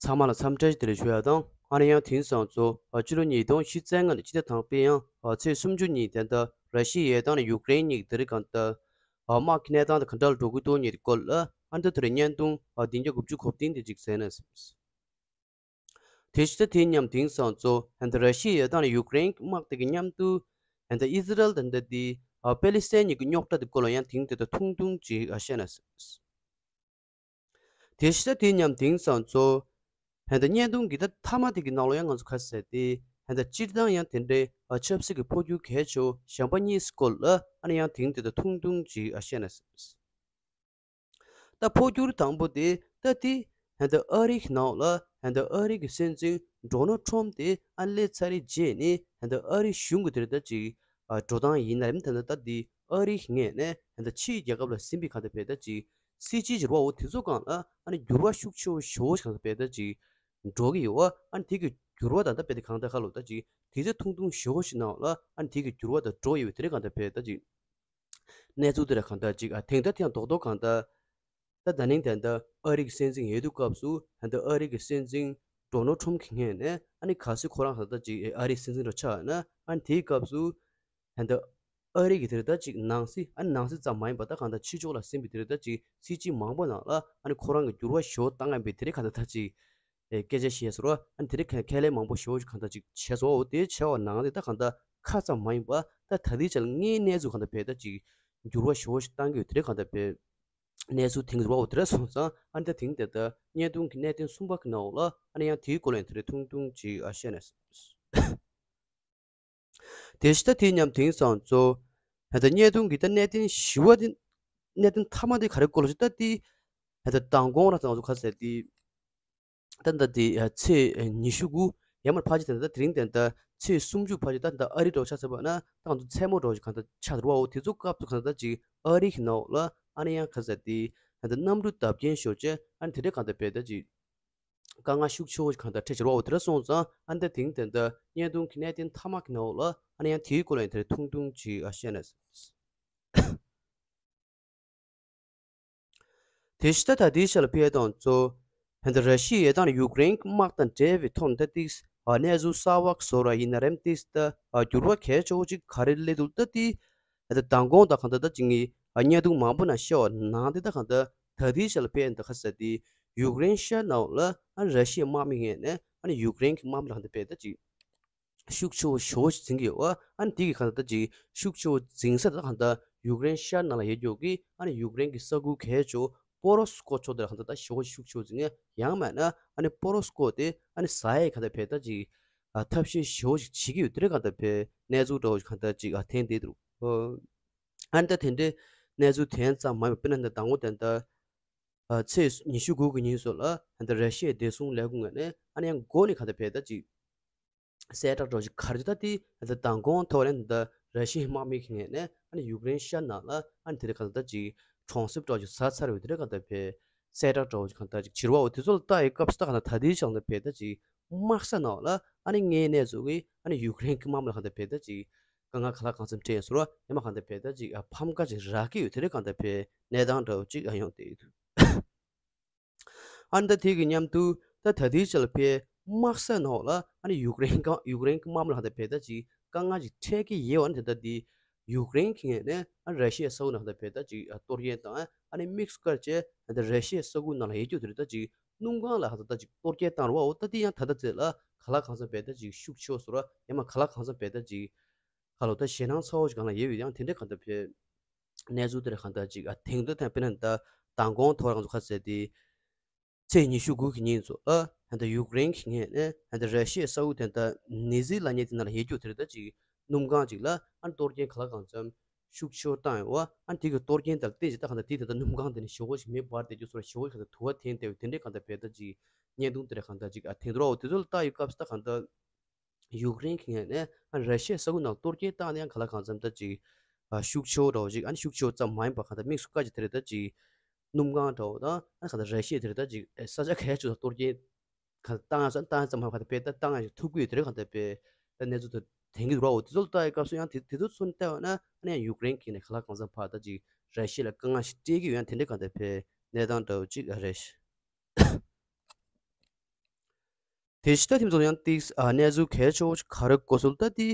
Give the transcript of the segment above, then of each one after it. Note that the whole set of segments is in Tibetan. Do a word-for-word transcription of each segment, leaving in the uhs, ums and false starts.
ཚང་མ་ལ་འཚམས་འདྲི་བདེ་ལེགས་ཞུ་ཡ་དང་། ཨ་ནི་ཡང་དེང་སང་ཚོ་ཨ་ཕྱི་ལོ་ཉིས་སྟོང་ཉི་ཤུ་རྩ་ལྔ་ནས་སྤྱི་ཟླ་དང་པོའི་ཡང་ཨ་ཚེས་སུམ་ཅུ་ཉིན་དེ་འདྲ་ར་ཤི་ཡའི་དང་ནི་ཡུཀ་རེན་གཉིས་ཀྱི་དེ་རིང་གང་ལྟར་ཨ་དམག་གི་གནས་སྟངས་དེ་ག་འདྲ་ལ་འགྲོ་གི་འདུག་ཉིད་སྐོར་ལ་ཨ་འདི་དེ་རིང་བརྙན་ཐུང་ཨ་བདུན་བརྒྱ་དགུ་བཅུ་གོ་བདུན་དེ་ཅིག་གསན་ན། དེ་ཕྱི་ཟླ་དེའི་མཉམ་དེང་སང་ཚོ་ཧན་ད་ར་ཤི་ཡའི་དང་ནི་ཡུཀ་རེན་གྱི་དམག་དེ་གི་མཉམ་དུ་ཧན་ད་ཨི་ཟི་རལ་དང་འདི་དེ་ཨ་པེ་ལི་སི་ཐན་གཉིས་ཀྱི་རྙོག་དྲ་དེ་སྐོར་ལ་ཡང་དེང་དེ་ད་ཐུང་ཐུང་ཅིག་ཨ་བཤད་ན། དེ་ཕྱི་ཟླ་དེའི་མཉམ་དེང་སང་ཚོ་ཧན་ད་བརྙན་ཐུང་གི་ད་མཐའ་མ་དེ་གི་ནང་ལོགས་ཡང་ང་ཚོ་ཁ་གསལ་ཏེ་ཧན་ད་སྤྱིར་བཏང་ཡང་དེ་འདྲའི་ཨ་ཆབ་སྲིད་ཀྱི་འཕོ་འགྱུར་གལ་ཆེ་བོ་གཞན་པ་གཉིས་སྐོར་ལ་ཨ་ནི་ཡང་དེང་དེ་ད་ཐུང་ཐུང་ཅིག་ཨ་བཤད་ན། ད་འཕོ་འགྱུར་དང་པོ་དེ་ད་དེ་ཧན་ད་ཨ་རི་གི་ནང་ལ་ཧན་ད་ཨ་རི་གི་སྲིད་འཛིན་ཌོ་ནལ་ཊམ་དེ་ཨ་སླེབས་ཚར་རྗེས་ནས་ཧན་ད་ཨ་རི་གཞུང་གི་དེ་རེད་ད་ཅིག་ཨ་འགྲོ་སྟངས་ཡིན་ན་རེད་ད་ད་དེ་ཨ་རི་གི་ངོས་ནས་ཧན་ད་ཕྱིའི་རྒྱལ་ཁབ་ལ་ཟིན་པའི་གང་ལྟར་བས་ད་ཅིག་སྲིད་ཇུས་ཀྱི་རོགས་འོ་དེ་ཚོ་སྒང་ལ་ཨ་ནི་འགྱུར་བ་ཤུགས་ཆེ་བོ་ཞེ་བོ་ཞིག་གང་ལྟར་བས་ད་ཅིག་འགྲོ་གི་ཡོད་བ། ཨ་ནི་དེ་གི་འགྱུར་བ་ད་ལྟ་བས་དེ་གང་ལྟར་ཁ་ལོ་ད་ཅིག་དེ་ཚོ་ཐུང་ཐུང་ཞེ་བོ་ཞིག་ནང་ལ་ཨ་ནི་དེ་གི་འགྱུར་བ་ད་འགྲོ་ཡོད་བས་དེ་རེད་གང་ལྟར་བས་ད་ཅིག་གནས་ཚུལ་དེ་ར་གང་ལྟར་ཅིག་ཨ་དེང་ད་དེ་ཡང་རྡོག་རྡོག་གང་ལྟར་ད་ད་ནིང་ད་ལྟ་ཨ་རི་གི་སྲིད་འཛིན་ཡོད་དུས་སྐབས་སུ་ད་ལྟ་ཨ་རི་གི་སྲིད་འཛིན་ཌོ་ནལ་ཊམ་གི་ངོས་ནས་ཨ་ནི་གལ་སྲིད་ཁོ་རང་གང་ལྟར་ཅིག་ཨ་རིའི་སྲིད་འཛིན་རུ་ཆགས་ན་ཨ་ནི་དེའི་སྐབས་སུ་ད་ལྟ་ཨ་རི་གི་དེ་རེད་ད་ཅིག་ནང་སྲིད་ཨ་ནི་ནང་སྲིད་ཙམ་མ་ཡིན་པ་ད་གང་ལྟར་ཕྱི་ཕྱོགས་ལ་ཟིན་པའི་དེ་རེད་ད་ཅིག་སྲིད་ཇུས་མང་པོ་ནང་ལ་ཨ་ནི་ཁོ་རང་གི་འགྱུར་བ་ཞེ་བོ་བཏང་ངམ་པའི་དེ་རེད་གང་ལྟར་ད་ཅིག་ཨེ་སྐད་ཆ་བཤད་ཟེར་བ་ཨ་ནི་དེ་རིང་ཁ་ཁས་ལེན་མང་པོ་ཞེ་བོ་ཞིག་གང་ལྟར་ཅིག་བྱས་སོ། འོ་དེ་བྱས་པ་ནང་དེ་ད་གང་ལྟར་ཁ་ཙམ་མ་ཡིན་པ་ད་ད་ལྟའི་ཆ་ལ་དངོས་གནས་ཚུལ་གང་ལྟར་བས་ད་ཅིག་འགྱུར་བ་ཞེ་བོ་ཞིག་བཏང་གི་ཡོད་དེ་རིང་གང་ལྟར་བས་གནས་ཚུལ་དེང་རུ་བ་འོ་དེ་ར་སོང་ཙང་ཨ་ནི་ད་དེང་དེ་ལྟར་བརྙན་ཐུང་གི་གནད་དོན་གསུམ་པ་གི་ནང་འོག་ལ་ཨ་ནི་ཡང་དེའི་སྐོར་ལ་ཡང་དེ་རིང་ཐུང་ཐུང་ཅིག་ཨ་བཤད་ནས། དེ་ཕྱི་ད་དེའི་མཉམ་དེང་སང་ཚོ་ད་ལྟ་བརྙན་ཐུང་གི་ད་གནད་དོན་བཞི་བ་དེ་གནད་དོན་མཐའ་མ་དེ་ག་རེ་སྐོར་ལ་ཞིག་ད་དེ་ད་ལྟ་མདང་དགོང་ར་ད་ང་ཚོ་ཁ་གསལ་དེ་ད་ལྟ་དེ་ཚེས་ཉི་ཤུ་དགུ་ཡར་མར་ཕལ་ཆེར་ད་ལྟ་དེ་རིང་དེ་ད་ཚེས་སུམ་ཅུ་ཕལ་ཆེར་ད་ལྟ་ཨ་རི་འགྲོ་ཆགས་ཚར་བ་ན་ད་ང་ཚོ་མཚན་མོ་འགྲོ་ཞིག་གང་ལྟར་ཆགས་འགྲོ་བའོ། དེ་ཚོ་སྐབས་སུ་གང་ལྟར་ཅིག་ཨ་རི་གི་ནང་ལ་ཨ་ནི་ཡང་ཁ་གསལ་དེ་ད་ལྟ་གནམ་གྲུ་བརྡབ་སྐྱོན་ཤོར་བྱས་ཨ་ནི་དེ་འདྲ་གང་ལྟར་བས་ད་ཅིག་དཀའ་ངལ་ཤུགས་ཆེ་བོ་ཞིག་གང་ལྟར་འཕྲད་ཕྱིར་བའོ། དེ་འདྲ་སོང་ཙང་ཨ་ནི་ད་དེང་དེ་ད་བརྙན་ཐུང་གི་གནད་དོན་མཐའ་མ་གི་ནང་འོག་ལ་ཨ་ནི་ཡང་དེའི་སྐོར་ལ་ཡང་དེ་རིང་ཐུང་ཐུང་ཅིག་ཨ་བཤད་ན། དེ་ཕྱི་ད་ད་ལྟའི་ཆ་ལ་ཕེབས་དང་གཙོ་ཧན་ད་ར་ཤི་ཡའི་དང་ཡུཀ་རེན་གྱི་དམག་དང་འབྲེལ་བའི་ཐོག་ནས་ད་ཏིག་གནས་ཚུལ་གསར་བ་བཟོ་ར་ཡིན་ན་རེམ་ཏིག་ད་འགྱུར་བ་གལ་ཆེ་བོ་ཅིག་ག་རེ་སླེབས་འདུག་ད་ཏིག་ད་མདང་དགོང་དང་གང་ལྟར་ད་ཅིག་ངས་བརྙན་ཐུང་མང་པོ་ནང་བཤད་པ་ནང་དེ་ད་གང་ལྟར་ད་ལྟའི་ཆ་ལ་ཕེབས་ད་ཁ་གསལ་དེ་ཡུཀ་རེན་ཤར་ནང་ལ་ར་ཤི་ཡའི་དམག་མི་ངོས་ནས་ཡུཀ་རེན་གྱི་དམག་མི་ལ་གང་ལྟར་ཕེབས་ད་ཅིག་ཤུགས་ཆེ་བོ་ཞེ་བོ་ཞིག་འཛིན་གྱི་ཡོད་པ། ཨ་ནི་དེ་གི་གང་ལྟར་ཅིག་ཤུགས་ཆེ་བོ་འཛིན་ས་དེ་གང་ལྟར་ཡུཀ་རེན་ཤར་ནང་ལ་ཡོད་རྒྱུ་གི་ཨ་ནི་ཡུཀ་རེན་གྱི་ས་ཁུལ་གལ་ཆེ་བོ་པོ་རོ་སི་ཀོ་ཕྱོགས་དེ་ལ་གང་ལྟར་ད་ཞེ་བོ་ཞིག་ཤུགས་ཆེ་བོ་འཛིན་ཡ། ཡང་མིན་ན་ཨ་ནི་པོ་རོ་སི་ཀོ་དེ་ཨ་ནི་ཟ་ཡའི་གང་ལྟར་བས་ད་ཅིག་ཨ་ཐབས་ཤེས་ཞེ་བོ་ཞིག་བྱེད་ཀྱི་ཡོད། དེ་རེད་གང་ལྟར་བས་གནས་ཚུལ་འདྲ་བོ་ཞིག་གང་ལྟར་ཅིག་ཨ་ཐོན་བསྡད་འདུག་ཨ་ནི་ད་དེ་འདྲའི་གནས་ཚུལ་དེ་ཙམ་མ་ཡིན་པར་དཔེར་ན་ད་དང་པོ་དེ་ད་ཨ་ཚེས་ཉི་ཤུ་དགུ་གི་ཉིན་སོགས་ལ་ད་ར་ཤི་ཡའི་བདེ་སྲུང་ལས་ཁུངས་ངོས་ནས་ཨ་ནི་ཡང་འགོ་ནས་གང་ལྟར་བས་ད་ཅིག་གསལ་བསྒྲགས་འདྲ་བོ་ཞིག་ག་རེ་ད་དེ་ད་མདང་དགོང་ཐོག་ནས་ད་ར་ཤི་ཡའི་དམག་མི་གི་ངོས་ནས་ཨ་ནི་ཡུཀ་རེན་ཤར་ནང་ལ་ཨ་ནི་དེ་རིང་གང་ལྟར་ཅིག་གྲོང་གསེབ་འདྲ་བོ་ཞིག་ཟ་ཚར་བའི་དེ་རིང་གང་ལྟར་བས་གསལ་བསྒྲགས་འདྲ་བོ་ཞིག་གང་ལྟར་ཅིག་བྱེད་ར་བའོ། དེ་ཚོ་ལ་ལྟ་ཡི་སྐབས་སུ་ད་གང་ལྟར་ད་དེའི་ཆ་ལ་བས་ད་ཅིག་དམག་ས་ནང་ལ་ཨ་ནི་དངོས་གནས་ཚོ་གི་ཨ་ནི་ཡུཀ་རེན་གྱི་དམག་མི་ལ་གང་ལྟར་བས་ད་ཅིག་དཀའ་ངལ་ག་ལ་གང་འཚམ་འཕྲད་ཡོད་ཟེར་བ་ཡང་མ་གང་ལྟར་བས་ད་ཅིག་ཨ་ཕམ་ཁ་ཅིག་རག་གི་ཡོད། དེ་རིང་གང་ལྟར་བས་གནས་སྟངས་འདྲ་བོ་ཅིག་ཨ་ཡོང་བསྡད་ཡོད་འདུག་ཨ་ནི་ད་དེ་གི་མཉམ་དུ་ད་ད་ལྟའི་ཆ་ལ་ཕའི་དམག་ས་ནང་ལ་ཨ་ནི་ཡུཀ་རེན་ག་ཡུཀ་རེན་གི་དམག་མི་ལ་ཧ་ད་ཕའི་ད་ཅིག་དཀའ་ངལ་ཅིག་འཕྲད་ཀྱི་ཡོད་པ་ནི་དེ་ད་དེ་ཡུཀ་རེན་གི་ངོས་ནས་ཨ་ནི་ར་ཤི་ཡའི་ས་ཁུལ་ནང་ཧ་ད་ཕའི་ད་ཅིག་གཏོར་སྐྱོན་དང་ཨ་ནི་དམིགས་སུ་བཀར་བྱས་ད་ར་ཤི་ཡའི་ས་ཁུལ་ནང་ལ་ཡོད་རྒྱུ་དེ་རེད། ད་ཅིག་སྣུམ་སྒང་ལ་ཧ་ད་ད་ཅིག་གཏོར་སྐྱོན་བཏང་རུ་བའོ། ད་དེ་ཡང་ད་ལྟ་ཚེ་ལ་ག་ལ་གང་འཚམ་ཕའི་ད་ཅིག་ཤུགས་ཆེ་བ་སོ་ར་ཡང་མ་ག་ལ་གང་འཚམ་ཕའི་ད་ཅིག་ཁ་ལོ་ད་ཞེད་སྣང་ཚ་བོ་ཞིག་གང་ལ་ཡོད་ཡོད། ཡང་དེ་འདྲའི་གང་ད་ཕའི་གནས་ཚུལ་དེ་རེད་གང་ལྟར་ཅིག་ཨ་དེང་དུ་དང་དཔེར་ན་ད་མདང་དགོང་ཐོག་རང་ཚོ་ཁ་གསལ་ཏེ་ཚེས་ཉི་ཤུ་དགུ་གི་ཉིན་ཚོ་ཨ་ཧན་ད་ཡུཀ་རེན་གྱི་ངོས་ནས་ཧན་ད་ར་ཤི་ཡའི་ས་ཁུལ་དེ་ད་ནེ་ཟི་ལབ་མཁན་དེ་ནང་ལ་ཡོད་རྒྱུ་དེ་རེད། ད་ཅིག་སྣུམ་སྒང་ཅིག་ལ་ཨ་གཏོར་སྐྱོན་ག་ལ་གང་འཚམ་ཤུགས་ཆེ་བོ་བཏང་ཡོད་པ། ཨ་དེ་གི་གཏོར་སྐྱོན་དེ་ལ་བརྟེན་ཅིག་ད་ཧན་ད་དེ་དེ་ད་སྣུམ་སྒང་དེ་ནས་ཞེ་པོ་ཞིག་མེ་འབར་བསྡད་རྒྱུ་སོགས་ཞེ་པོ་ཞིག་ད་དུ་བ་འཐེན་བསྡད་ཡོད། དེ་འདྲའི་གང་ད་བས་ད་ཅིག་བརྙན་ཐུང་དེ་རེད་གང་ད་ཅིག་ཨ་དེ་འདྲ་བ་དེ་ཚོ་ལ་ལྟ་ཡོད་སྐབས་སུ་ད་ཧན་ད་ཡུཀ་རེན་གྱི་ངོས་ནས་ཨ་ར་ཤི་ཡའི་ས་ཁུལ་ནང་གཏོར་སྐྱོན་བཏང་ནས་ཡང་ག་ལ་གང་འཚམ་ད་ཅིག་ཨ་ཤུགས་ཆེ་བོ་འདྲ་བོ་ཅིག་ཨ་ནི་ཤུགས་ཆེ་བོ་ཙམ་མ་ཡིན་པ་གང་ལྟར་དམིགས་སུ་བཀར་ཅིག་དེ་རེད། ད་ཅིག་སྣུམ་སྒང་འདྲ་བོ་དང་ཨ་ནི་གང་ལྟར་ར་ཤི་ཡ་དེ་རེད། ད་ཅིག་ཨ་ས་ཆ་ག་ཡ་ཆུ་ཚོད་གཏོར་སྐྱོན་གང་ལྟར་བཏང་ཡ་ཙམ་བཏང་ཡ་ཙམ་མ་གང་ལྟར་དཔེ་ད་བཏང་ཡ་ཞིག་ཐུབ་ཀྱི་ཡོད། དེ་རེད་གང་ལྟར་དཔེ་ད་གནས་ཚུལ་དེ་དེང་གི་ར་བོ་དེ་ཚོ་ལ་ལྟ་ཡོད་སྐབས་སུ་ཡང་དེ་དེ་ཚོ་ཚུར་བལྟས་པ་ན་ཨ་ནི་ཡང་ཡུཀ་རེན་གྱི་ནས་ག་ལ་གང་འཚམ་ཕར་ད་ཅིག་ར་ཤི་ཡ་ལ་དཀའ་ངལ་ཞིག་སྤྲད་ཀྱི་ཡོད། ཡང་དེ་འདྲའི་གང་ལྟར་དཔེ་གནས་སྟངས་འདྲ་བོ་ཅིག་ཨ་རེད། དེ་བཞིན་ད་དེ་ཚོ་ཡང་ཏིག་ཨ་གནས་ཚུལ་གལ་ཆེ་བོ་ཞིག་ག་རེ་གོ་སོང་ལ་ད་དེ་